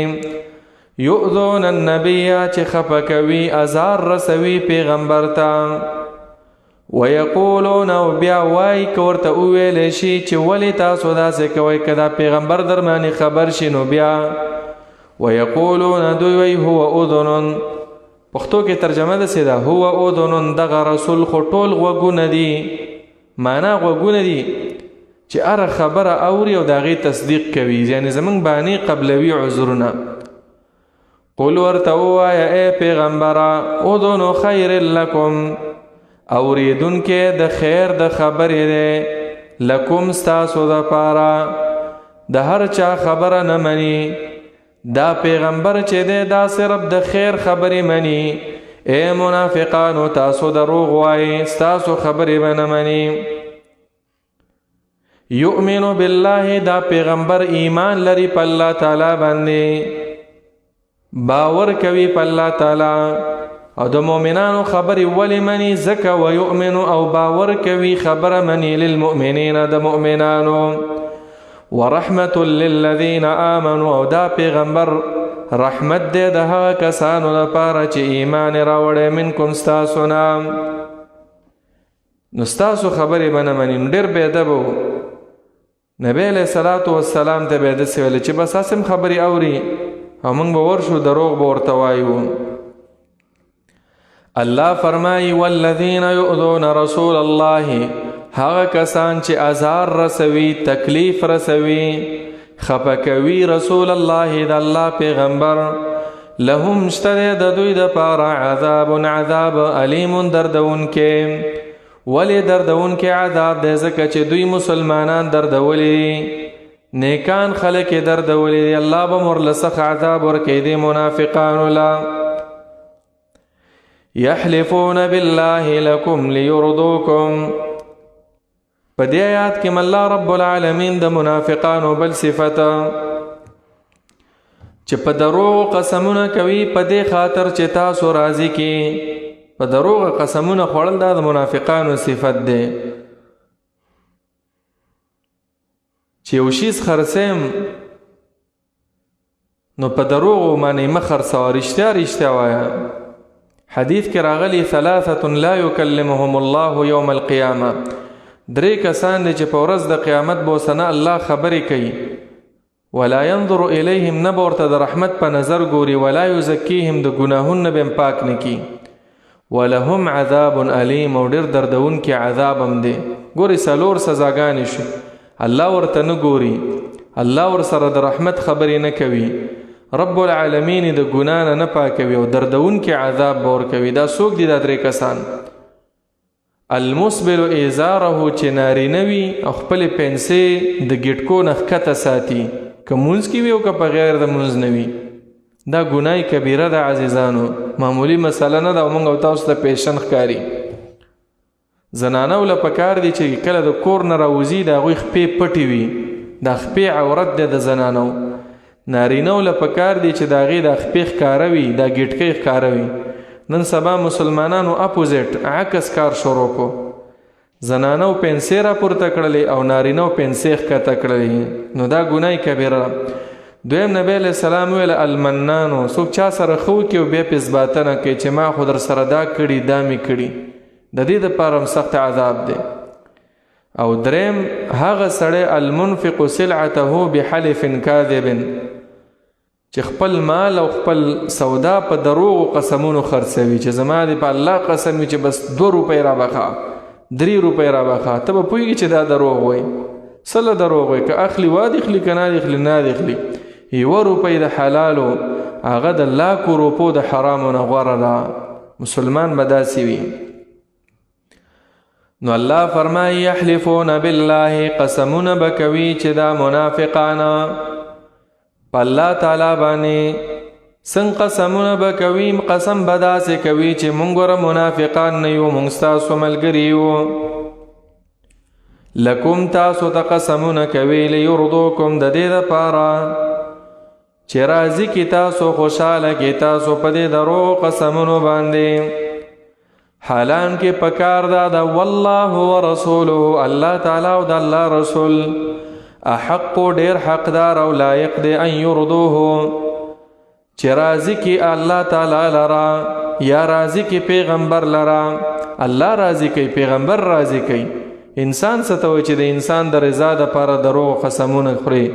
[SPEAKER 2] یؤذون النبی، چې خفه کوي، ازار رسوي پیغمبر ته. ويقولون او بیا وای که ورته وویل شي چې ولې تاسو داسې کوئ، که دا پیغمبر در باندې خبر شي نو بیا ويقولون دوی وی هو اذن. پښتو کې ترجمه ده سیده هو اذن، دغه رسول خو ټول غوږونه دي، معنا غوږونه دي چې هره خبره اوري او د هغې تصدیق کوي، یعنې زمونږ بانې قبلوي عذرونه. قل ورته ووایه ای پیغمبره اذن خیر لکم، اوریدونکی د خیر د خبرې دی، لکم ستاسو دپاره، د هر چا خبره نه مني. دا پیغمبر چې دی دا صرف د خیر خبرې مني. ای منافقانو تاسو دروغ وایئ، ستاسو خبرې به نه مني. یؤمن بالله، دا پیغمبر ایمان لري په الله تعالی باندې، باور کوي په الله تعالی، او د مؤمنانو خبرې ولې مني؟ ځکه ویؤمن او باور کوي، خبره مني للمؤمنین د مؤمنانو، ورحمة للذین آمنوا، او دا پیغمبر رحمت دی د هغه کسانو لپاره چې ایمان راوړی منکم ستاسو نه. نو ستاسو خبرې به نه مني. نو ډېر بېادبه و نبی علیه الصلاة والسلام ته به یې داسې ویل چې بس هسې هم خبرې اوري او موږ به ورشو دروغ به ورته وایو. الله فرمایي والذین یؤذون رسول الله، هغه کسان چې ازار رسوي، تکلیف رسوي، خفه کوي رسول الله د الله پیغمبر، لهم شته دی د دوی دپاره عذاب عذاب الیم دردونکی. ولې دردونکی عذاب دی؟ ځکه چې دوی مسلمانان دردولي دي، نیکان خلک یې دردولي دي، الله به ورله سخت عذاب ورکوي دې منافقانو له. یحلفون بالله لکم لیرضوکم. په دې آیات کې الله رب العالمین د منافقانو بل صفت چې په دروغ قسمونه کوي په دې خاطر چې تاسو راضي کی. په دروغ قسمونه خوړل دا د منافقانو صفت دی. چې یو شیز خرڅیم نو په دروغو باندې مه خرڅوه، رښتیا رښتیا وایه. حدیث کې راغلي ثلاثة لا یکلمهم الله یوم القیامه، درې کسان دي چې په ورځ د قیامت به ورسره الله خبرې کوي، ولا ينظر الیهم، نه به ورته د رحمت په نظر ګوري، ولا یزکیهم، د ګناهونو نه به هم پاک نه کړي، ولهم عذاب الیم، او ډېر دردونکی عذاب هم دی. ګوري څلور سزاګانې شو، الله ورته نه ګوري، الله ورسره د رحمت خبرې نه کوي، رب العالمین د ګناه نه نه پاکوي او دردونکی عذاب به ورکوي. دا څوک دي دا درې کسان؟ المسبل ازاره، چې نارینه وي او خپلې پنسې د ګټکو نه ښکته ساتي، که مونځ کې وي او که په غیر د مونځ نه وي. دا ګناه کبیره ده عزیزانو، معمولی مسله نه ده او موږ او تاسو ته پیشن ښکاري. زنانو له پکار دي چې کله د کور نه راوځي د هغوی خپې پټې وي، دا خپې عورت دی د زنانو. نارینو له پکار دي چې د هغې دا خپې ښکاره وي، دا ګټکۍ ښکاره وي. نن سبا مسلمانانو اپوزیټ عکس کار شروع کو، زنانو پنسې راپورته کړلې او نارینو پنسې ښکته کړلې، نو دا ګناه کبیره ده. دویم نبی علیه السلام ویل المنانو، څوک چا سره ښه وکړي او بیا پې ثباتنه کوي چې ما خو در سره دا کړي دا مې کړي، د دې دپاره هم سخت عذاب دی. او دریم هغه سړی المنفق سلعته بحلف کاذب، چې خپل مال او خپل سودا په دروغو قسمونو خرڅوي، چې زما دې په الله قسم وي چې بس 2 روپۍ رابخه، 3 روپۍ رابخه، ته به پوهېږي چې دا دروغ وایي. څه له دروغ وایي؟ که اخلي وا دې اخلي، که نه دې اخلي نه دې اخلي. یوه روپۍ د حلالو هغه د لاکو روپو د حرامو نه غوره ده. مسلمان به داسې وي. نو الله فرمایي یحلفون بالله، قسمونه به کوي چې دا منافقان په الله تعالی باندې څنګه قسمونه به کوي؟ قسم به داسې کوي چې مونږ ور منافقان نه یو، مونږ ستاسو ملګري یو. لکم تاسو ته قسمونه کوي لیرضوکم، د دې دپاره چې راضي کړي تاسو، خوشحاله کړي تاسو په دې درو قسمونو باندې. حالان کې پکار دا ده والله ورسوله، الله تعالی او د الله رسول احق، ډیر حقدار او لایق دی ان یرضوه، چې راضي کړي الله تعالی لره یا راضی کې پیغمبر لرا. الله راضی کوي، پیغمبر راضی کوي. انسان څه ته وایي چې د انسان د رضا دپاره دروغ قسمونه خوري؟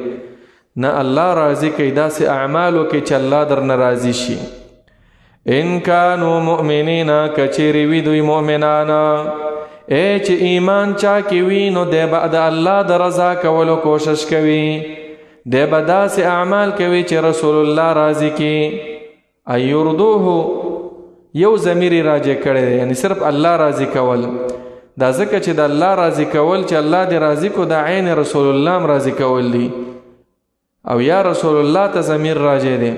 [SPEAKER 2] نه، الله راضي کوي. داسې اعمال وکړي چې الله درنه راضي شي. ان کانو مؤمنین، کچېرې وي دوی مؤمنان، ای چې ایمان چا کې وي نو دی به د الله د رضا کولو کوشش کوي، دی به داسې اعمال کوي چې رسول الله راضي کړي. ایردوه یو ضمیر یې راجع کړی دی، یعنی صرف الله راضي کول. دا ځکه چې د الله راضي کول چې الله دې راضي کو، دا عین رسول الله هم راضي کول دي. او یا رسول الله ته ضمیر راجع دی،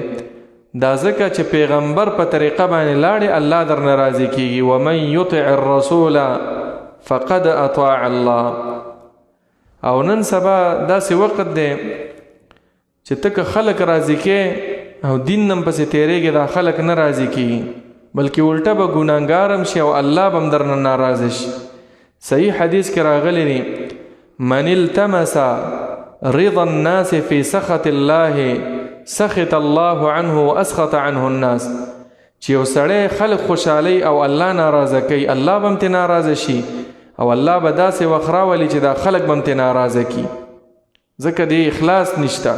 [SPEAKER 2] دا ځکه چې پیغمبر په طریقه باندې لاړې الله درنه راضي کیږي. ومن یطع الرسول فقد اطاع الله. او نن سبا داسې وخت دی چې ته که خلک راضي کې او دین نم پسې تېرېږي، دا خلک نه راضي کیږي، بلکې الټه به ګناهګار هم شي او الله به هم درنه ناراضه شي. صحیح حدیث کې راغلی دی، من التمس رضا الناس في سخط الله سخط الله عنه واسخط عنه الناس. چې یو سړی خلک خوشحالي او الله ناراضه کوي، الله به هم ترې ناراضه شي او الله به داسې وخت راولي چې دا خلک به هم ترې ناراضه کړي، ځکه دې اخلاص نشته.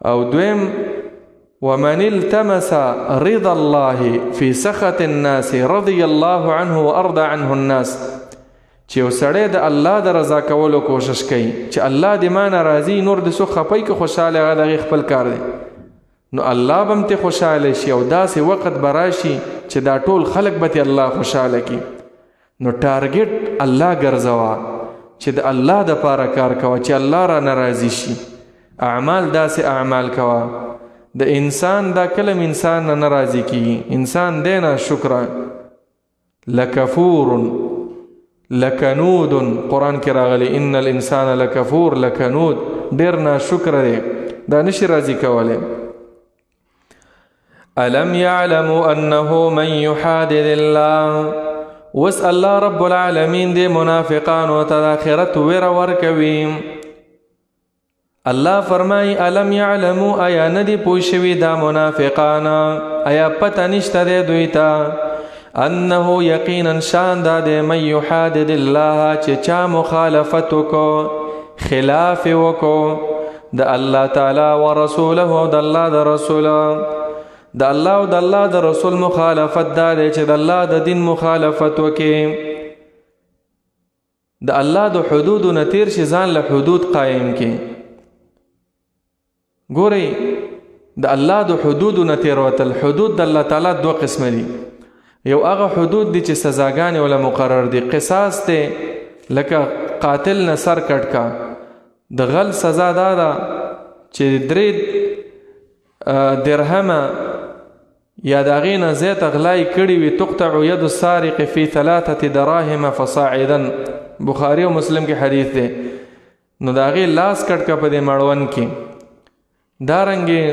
[SPEAKER 2] او دویم، ومن التمس رضا الله في سخط الناس رضي الله عنه وارضى عنه الناس. چې یو سړی د الله د رضا کولو کوشش کوي چې الله دې ما نه راضي، نور د څوک خپه که خوشحاله، هغه د هغې خپل کار دی، نو الله به هم ترې خوشحاله شي. او داسې وخت به راشي چې دا ټول خلک به ترې الله خوشحاله کړي. نو ټارګټ الله ګرځوه چې د الله دپاره کار کوه چې الله را نه راضي شي. اعمال داسې اعمال کوه. د انسان دا کلم انسان نه نه راضي کیږي، انسان دی نه شکره. لکفور لکنود، قرآن کې راغلی ان الانسان لکفور لکنود، ډېر ناشکره دی، دا نشي راضي کولی. الم يعلموا انه من يحادد الله. وس الله رب العالمین دې منافقانو ته د آخرت ویره ورکوي. الله فرمای الم يعلموا، ایا نه دي پوه شوي دا منافقان، ایا پته نشته دی دوی ته انه یقینا شان دا دی من یحادد الله، چې چا مخالفت وکړو، خلاف وکړو د الله تعالی ورسوله او د الله د رسول، د الله او د الله د رسول مخالفت دا دی چې د الله د دین مخالفت وکړي، د الله د حدودو نه تیر شي، ځان له حدود قایم کړي. ګورئ د الله د حدودو نه تېروتل، حدود د الله تعالی دوه قسمه دي. یو هغه حدود دي چې سزاګانې وله مقرر دي، قصاص دی، لکه قاتل نه سر کټ کا. د غل سزا دا ده چې 3 درهمه یا د هغې نه زیاته غلا یې کړې وي، تقطع ید السارق فی 3 دراهم فصاعدا، بخاري او مسلم کې حدیث دی. نو د هغې لاس کټ کا په دې مړوند کې. دارنګې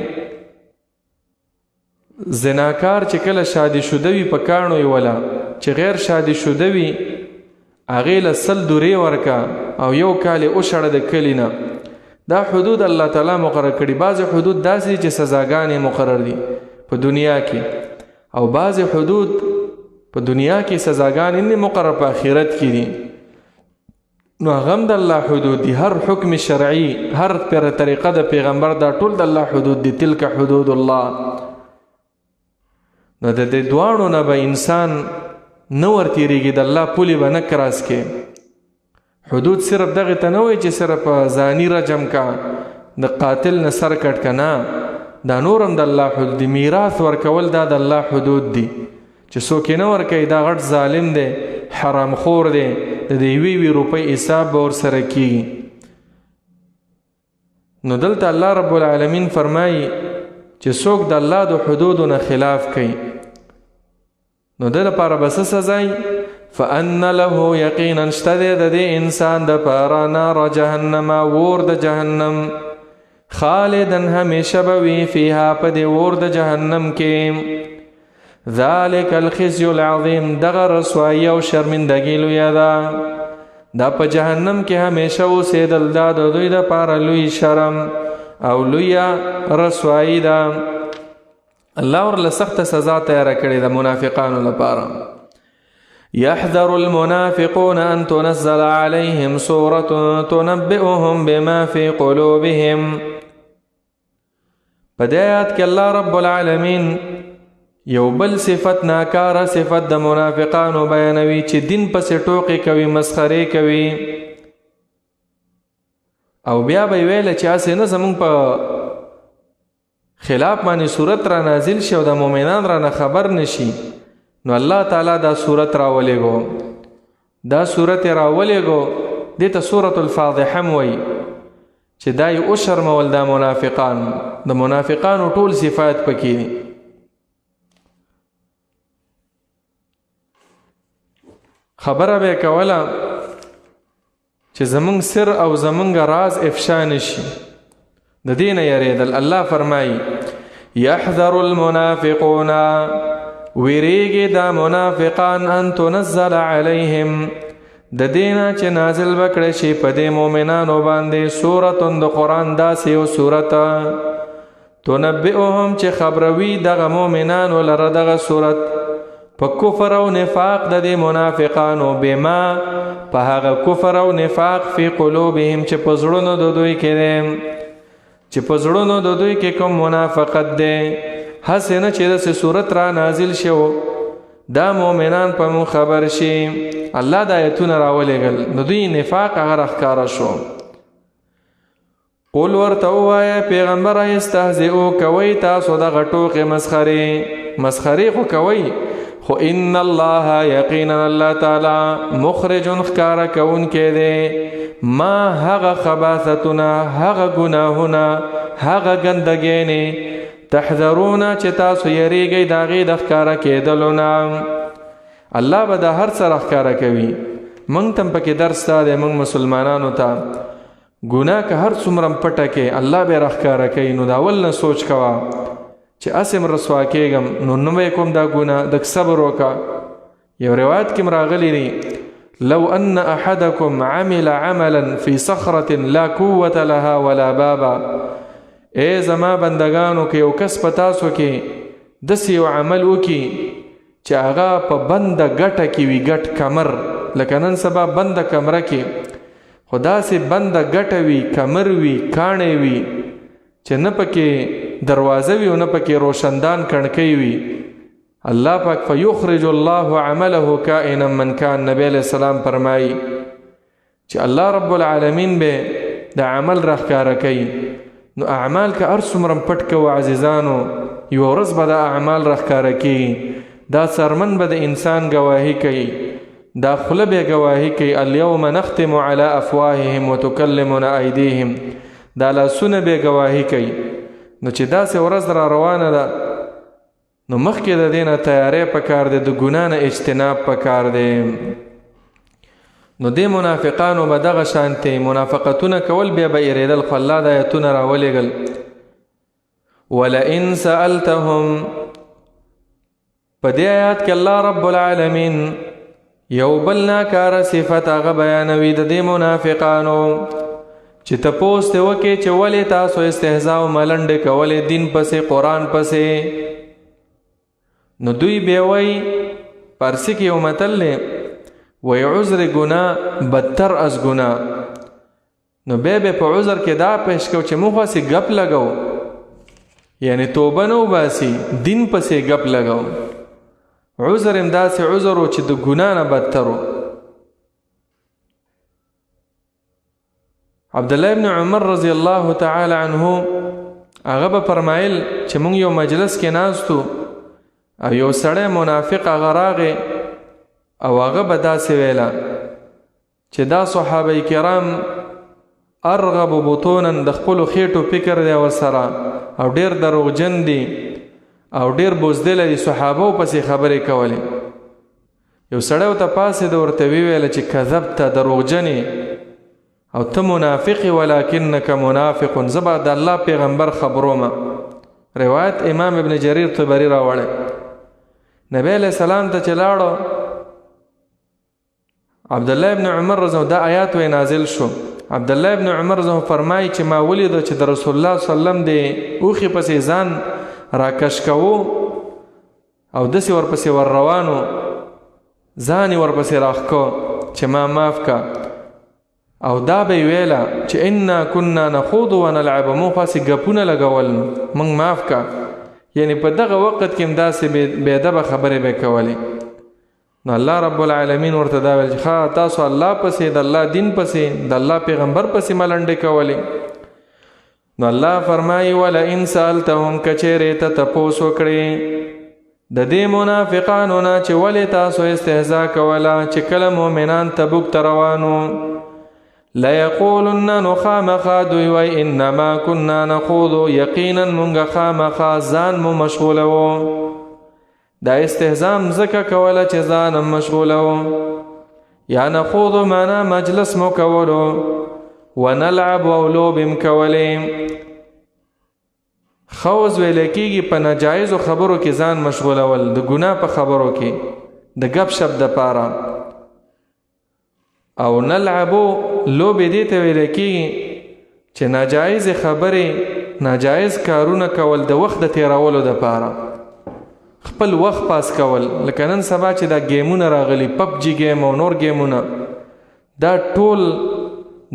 [SPEAKER 2] زناکار چې کله شادي شده وي په کاڼو یې وله، چې غیر شادي شده وي هغې له 100 دورې ورکه او یو کال یې وشړه د کلي نه. دا حدود الله تعالی مقرر کړي. بعضې حدود داسې دي چې سزاګانې مقرر دي په دنیا کې، او بعضې حدود په دنیا کې سزاګانې نه مقرر په آخرت کې دي. نو هغه هم د الله حدود دي. هر حکم شرعي، هر پر طریقه د پیغمبر، دا ټول د الله حدود دي. تلک حدود الله. نو د دې دواړو نه به انسان نه ورتېرېږي، د الله پولې به نه کراس کې. حدود صرف دغې ته نه وایي چې صرف ځاني رجم کا، د قاتل نه سر کټ که، نه، دا نور هم د الله حدود دي. میراث ورکول دا د الله حدود دي چې څوک یې نه ورکوي دا غټ ظالم دی، حرامخور دی، د دې یوې یوې روپۍ حساب به ورسره کېږي. نو دلته الله رب العالمین فرمایي چې څوک د الله د حدودو نه خلاف کوي نو د لپاره به څه سزا وي؟ فأن له یقینا شته دی د دې انسان دپاره نار جهنم، ور د جهنم، خالدا همیشه به وي فیها په دې ور د جهنم کې. ذلک الخزي العظیم، دغه رسوایي او شرمندګي لویه ده. دا په جهنم کې همیشه اوسېدل دا د دوی دپاره لوی شرم او لویه رسوایي ده. الله ورله سخته سزا تیاره کړې ده منافقانو لپاره. يحذر المنافقون أن تنزل عليهم سورة تنبئهم بما في قلوبهم. په دې آیات کې الله رب العالمین یو بل صفت، ناکاره صفت د منافقانو بیانوي چې دین پسې ټوقې کوي، مسخرې کوي، او بیا به یې ویله چې هسې نه زمونږ په خلاف باندې صورت را نازل شي او د مؤمنان را نه خبر نشي. نو الله تعالی دا صورت را ولېږو، دا صورت را ولېږو، دې ته سورة الفاضحه هم وایي، چې دا یې وشرمول دا منافقان. د منافقانو ټول صفات پکې دي. خبره به کوله چې زمونږ سر او زمونږ راز افشا نشي، د دې نه یریدل. الله فرمایي يحذر المنافقون، ویریږي دا منافقان، ان تنزل علیهم، د دینه چې نازل وکړي شي په دې مؤمنانو باندې سورة د قرآن داسې یو سورت، تنبئهم، چې خبروي دغه مؤمنانو لره دغه سورت په کفر او نفاق د دې منافقانو، بما، په هغه کفر او نفاق، فی قلوبهم، چې په زړونو د دوی کې دی، چې په زړونو د دوی کې کوم منافقت دی، هسې نه چې داسې صورت را نازل شي دا مؤمنان په مون خبر شي. الله دا آیتونه راولېږل، نو دوی نفاق هغه راښکاره شو. قل، ورته ووایه پیغمبر، استهزئو، کوئ تاسو دغه ټوقې مسخرې، مسخرې خو کوئ، خو ان الله، یقینا الله تعالی، مخرج، ښکاره کوونکی دی، ما، هغه خباثتونه، هغه ګناهونه، هغه ګندګینې، تحذرون، چې تاسو یریږئ د هغې د ښکاره کېدلو نه. الله به د هر څه راښکاره کوي. موږ ته هم پکې درس دا دی، موږ مسلمانانو ته، ګناه که هر څومره پټه کې، الله به راښکاره کوي. نو د اول نه سوچ کوه چې هسې هم رسوا کېږم، نو نه به کوم دا ګناه، د صبر وکړه. یو روایت کې راغلی دی، لو أن أحدكم عمل عملا في صخرة لا قوة لها ولا بابا، اے زما بندگانو، که یو کس په تاسو کې داسې یو عمل وکړي چې هغه په بنده ګټه کې وي، ګټ کمر، لکه نن سبا بنده کمره کې، خو داسې بنده ګټه وي، کمر وي، کاڼی وي، چې نه پکې دروازه وي او نه پکې روشندان کڼکۍ وي، الله پاک فیخرج الله عمله کائنا من کان. نبی علیہ السلام فرمایي چې الله رب العالمین به د عمل راښکاره کوي. نو اعمال که هر څومره پټ کوو عزیزانو، یوه ورځ به دا اعمال راښکاره کیږي. دا څرمن به د انسان ګواهي کوي، دا خوله به ګواهي کوي، الیوم نختم علی افواههم وتکلمنا ایدیهم، دا لاسونه به ګواهي کوي. نو چې داسې ورځ را روانه ده، نو مخکې د دې نه تیاری پکار دی، د ګناه نه اجتناب پکار دی. نو دې منافقانو به دغه شانتې منافقتونه کول، بیا به یریدل، خو الله د آیتونه راولېږل. ولئن سألتهم، په دې آیات کې الله رب العالمین یو بل ناکاره صفت هغه بیانوي د دې منافقانو، چې تپوس ته وکې چې ولې تاسو استهزاء او ملنډې کولې دین پسې، قرآن پسې. نو دوی بیا وایي، پارسي کې یو متل دی، وایي عذر ګناه بدتر از ګناه. نو بیا به په عذر کې دا پیش کو چې موږ هسې ګپ لګو، یعنی توبه نه وباسي، دین پسې ګپ لګو. عذر هم داسې عذر و چې د ګناه نه بدتر و. عبدالله ابن عمر رضی الله تعالی عنه هغه به فرمایل چې مونږ یو مجلس کې ناستو او یو سړی منافق هغه راغی، او هغه به داسې ویله چې دا صحابه کرام ارغب بطونا، د خپلو خېټو فکر دی ورسره، او ډېر دروغجن دي او ډېر بزدله دي، صحابو پسې خبرې کولې. یو سړی ورته پاڅېد، ورته ویې چې کذبت، دروغجن او ته منافق، ولکنک منافق، زه به د الله پیغمبر خبرومه. روایت امام ابن جریر طبری راوړی. نبی علیہ السلام ته چې لاړو عبد الله ابن عمر رضی الله، دا آیات وی نازل شو. عبد الله ابن عمر رضی الله فرمایي چې ما ولید چې د رسول الله صلی الله علیه وسلم د اوخې پسې ځان راکش کوو او داسې ورپسې ور روانو، ځان یې ورپسې راښکو چې ما معاف کا. او دا به ویله چې انا كنا نخوض ونلعب، مونږ خو هسې ګپونه لګول، مونږ معاف کا. یعنی په دغه وخت کې هم داسې بې ادبه خبرې به کولې. نو الله رب العالمین ورته دا ویل چې ښه تاسو الله پسې، د الله دین پسې، د الله پیغمبر پسې ملنډې کولې. نو الله فرمایي ولئن سألتهم، کچېرې ته تپوس وکړې د دې منافقانو نه چې ولې تاسو استهزا کوله چې کله مؤمنان تبوک ته روانو، لیقولن، نو خامخا دوی وایي انما كنا نخوض، یقینا مونږ خامخا ځان مو مشغولوو. دا استهزا هم ځکه کوله چې ځان هم مشغولوو، یا نخوض معنا مجلس مو کولو، ونلعب او لوبې هم کولې. خوض ویل کېږي په ناجایزو خبرو کې ځان مشغولول، د ګناه په خبرو کې، د ګپ شپ دپاره. او نلعبو لوبې دې ته ویل کېږي چې ناجایزې خبرې، ناجایز کارونه کول د وخت د تېرولو دپاره، خپل وخت پاس کول. لکه نن سبا چې دا ګیمونه راغلي، پبجي ګیم او نور ګیمونه، دا ټول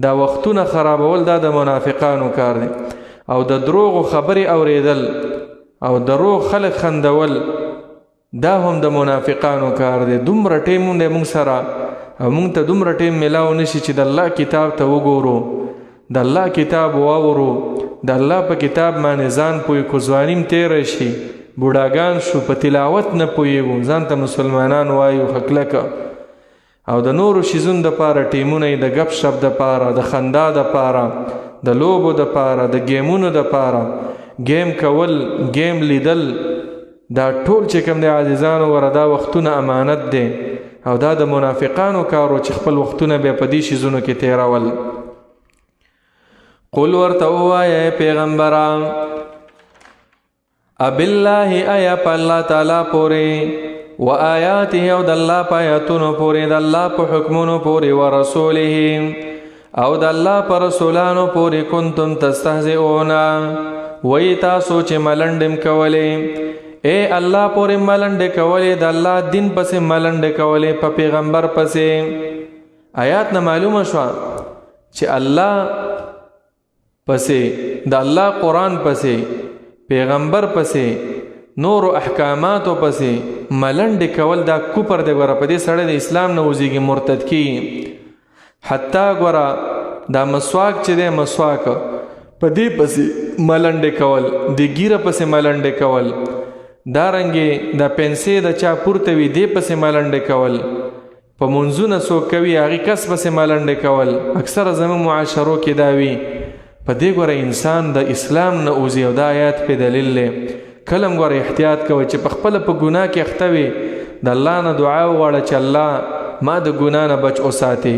[SPEAKER 2] دا وختونه خرابول دا د منافقانو کار دی. او د دروغو خبرې اورېدل او دروغ خلک خندول دا هم د منافقانو کار دی. دومره ټیم دی موږ سره او موږ ته دومره ټیم میلاو نشي چې د الله کتاب ته وګورو، د الله کتاب واورو، د الله په کتاب باندې ځان پوه کړو. ځوانیم تېره شي، بوډاګان شو، په تلاوت نه پوهېږو، ځان ته مسلمانان وایو ښه کلکه. او د نورو شیزونو دپاره ټیمونه یې د ګپ شپ دپاره، د خندا دپاره، د لوبو دپاره، د ګیمونو دپاره، ګیم کول، ګیم لیدل، دا ټول چې کوم دی عزیزانو وره دا وختونه امانت دی. او دا د منافقانو کارو چې خپل وختونه بیا په دې شیزونو کې تېرول. قل ورته ووایه پیغمبره، ابالله، ایا په الله تعالی پورې، و آیاته، او د الله په آیاتونو پورې، د الله په حکمونو پورې، و رسوله، او د الله په رسولانو پورې، کنتم تستهزئون، وی تاسو چې ملنډم کولې. اے الله پورې ملنډې کولې، د الله دین پسې ملنډې کولې، په پیغمبر پسې. آیات نه معلومه شوه چې الله پسې، د الله قرآن پسې، پیغمبر پسې، نورو احکاماتو پسې ملنډې کول دا کفر دی. ګوره په دې سړی د اسلام نه وځيږي، مرتد کېږي. حتی ګوره دا مسواک چې دی، مسواک په دې پسې ملنډې کول، د ګیره پسې ملنډې کول، دا رنګې دا پنسې د چا پورته وي دې پسې ملنډې کول، په منځونه څوک کوي هغې کس پسې ملنډې کول، اکثره زموږ معاشرو کې دا وي. په دې ګوره انسان د اسلام نه وځي، او دا آیات په دلیل دی. کله هم ګوره احتیاط کوئ چې په خپله په ګناه کې اخته وي، د الله نه دعا وغواړه چې الله ما د ګناه نه بچ وساتي،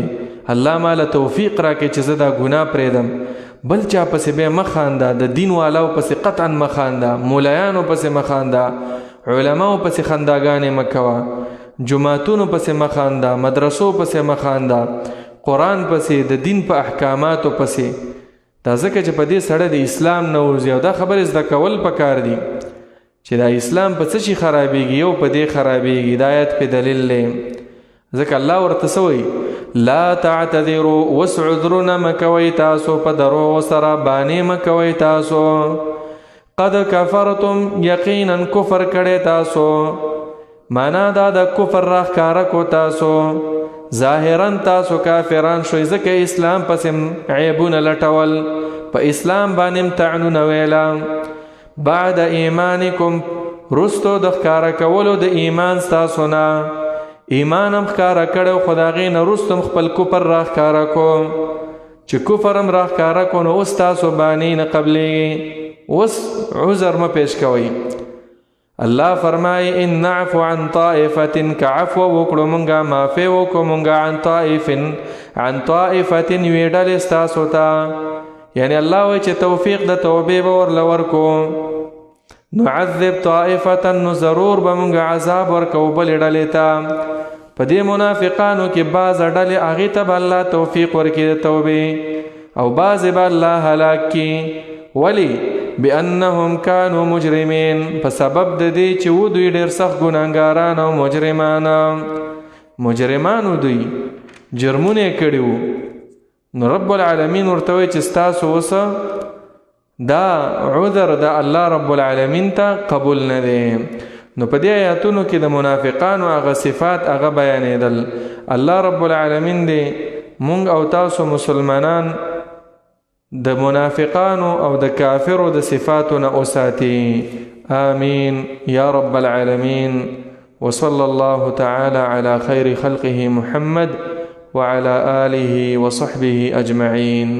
[SPEAKER 2] الله ما له توفیق راکړي چې زه دا ګناه پرېږدم. بل چا پسې بیا مه خانده، د دین والاو پسې قطعا مه خانده، مولایانو پسې مه خانده، علماو پسې خنداګانې مه کوه، جوماتونو پسې مه خانده، مدرسو پسې مه خانده، قرآن پسې، د دین په احکاماتو پسې. دا ځکه چې په دې سړی د اسلام نه وځي. او دا خبرې زده کول پکار دي چې دا اسلام په څه شي خرابېږي، یو په دې خرابېږي. دا آیت په دلیل دی، ځکه الله ورته څه وایي؟ لا تعتذروا، اوس عذرونه مه کوئ تاسو، په دروغو سره بانې مه کوئ تاسو. قد کفرتم، یقینا کفر کړی تاسو. معنا دا د کفر راښکاره کو تاسو، ظاهرا تاسو کافران شوئ، ځکه اسلام پسې عیبونه لټول، په اسلام باندې هم طعنونه ویله. بعد ایمانکم، رستو د ښکاره کولو د ایمان ستاسو نه، ایمان هم ښکاره کړی، خو د هغې نه وروسته هم خپل کفر راښکاره کو. چې کفر هم راښکاره کو نو اوس تاسو بانې نه قبلېږي، اوس عذر مه پیش کوئ. الله فرمایي ان نعفو عن طائفة، که عفو وکړو مونږه، معافي وکړو مونږه، عن طائف، عن طائفة یوې ډلې ستاسو ته. یعنی الله وایي چې توفیق د توبې به ورله ورکو. نعذب طائفة، نو ضرور به مونږ عذاب ورکوو بلې ډلې ته. په دې منافقانو کې بعض ډلې هغې ته به الله توفیق ورکړي د توبې، او بعضې به الله هلاک کړي. ولی؟ بانهم كانوا مجرمين، په سبب د دې چې و دوی ډېر سخت ګناهګاران او مجرمان. مجرمانو دوی جرمونه یې کړي وو. نو رب العالمین ورته وایي چې ستاسو اوس دا عذر د الله رب العالمین ته قبول نه دی. نو په دې آیاتونو کې د منافقانو هغه صفات هغه بیانېدل. الله رب العالمین دی مونږ او تاسو مسلمانان د منافقانو او د کافرو د صفاتو نه اوساتي. آمین یا رب العالمین. وصلى الله تعالى على خير خلقه محمد وعلى آله وصحبه أجمعين.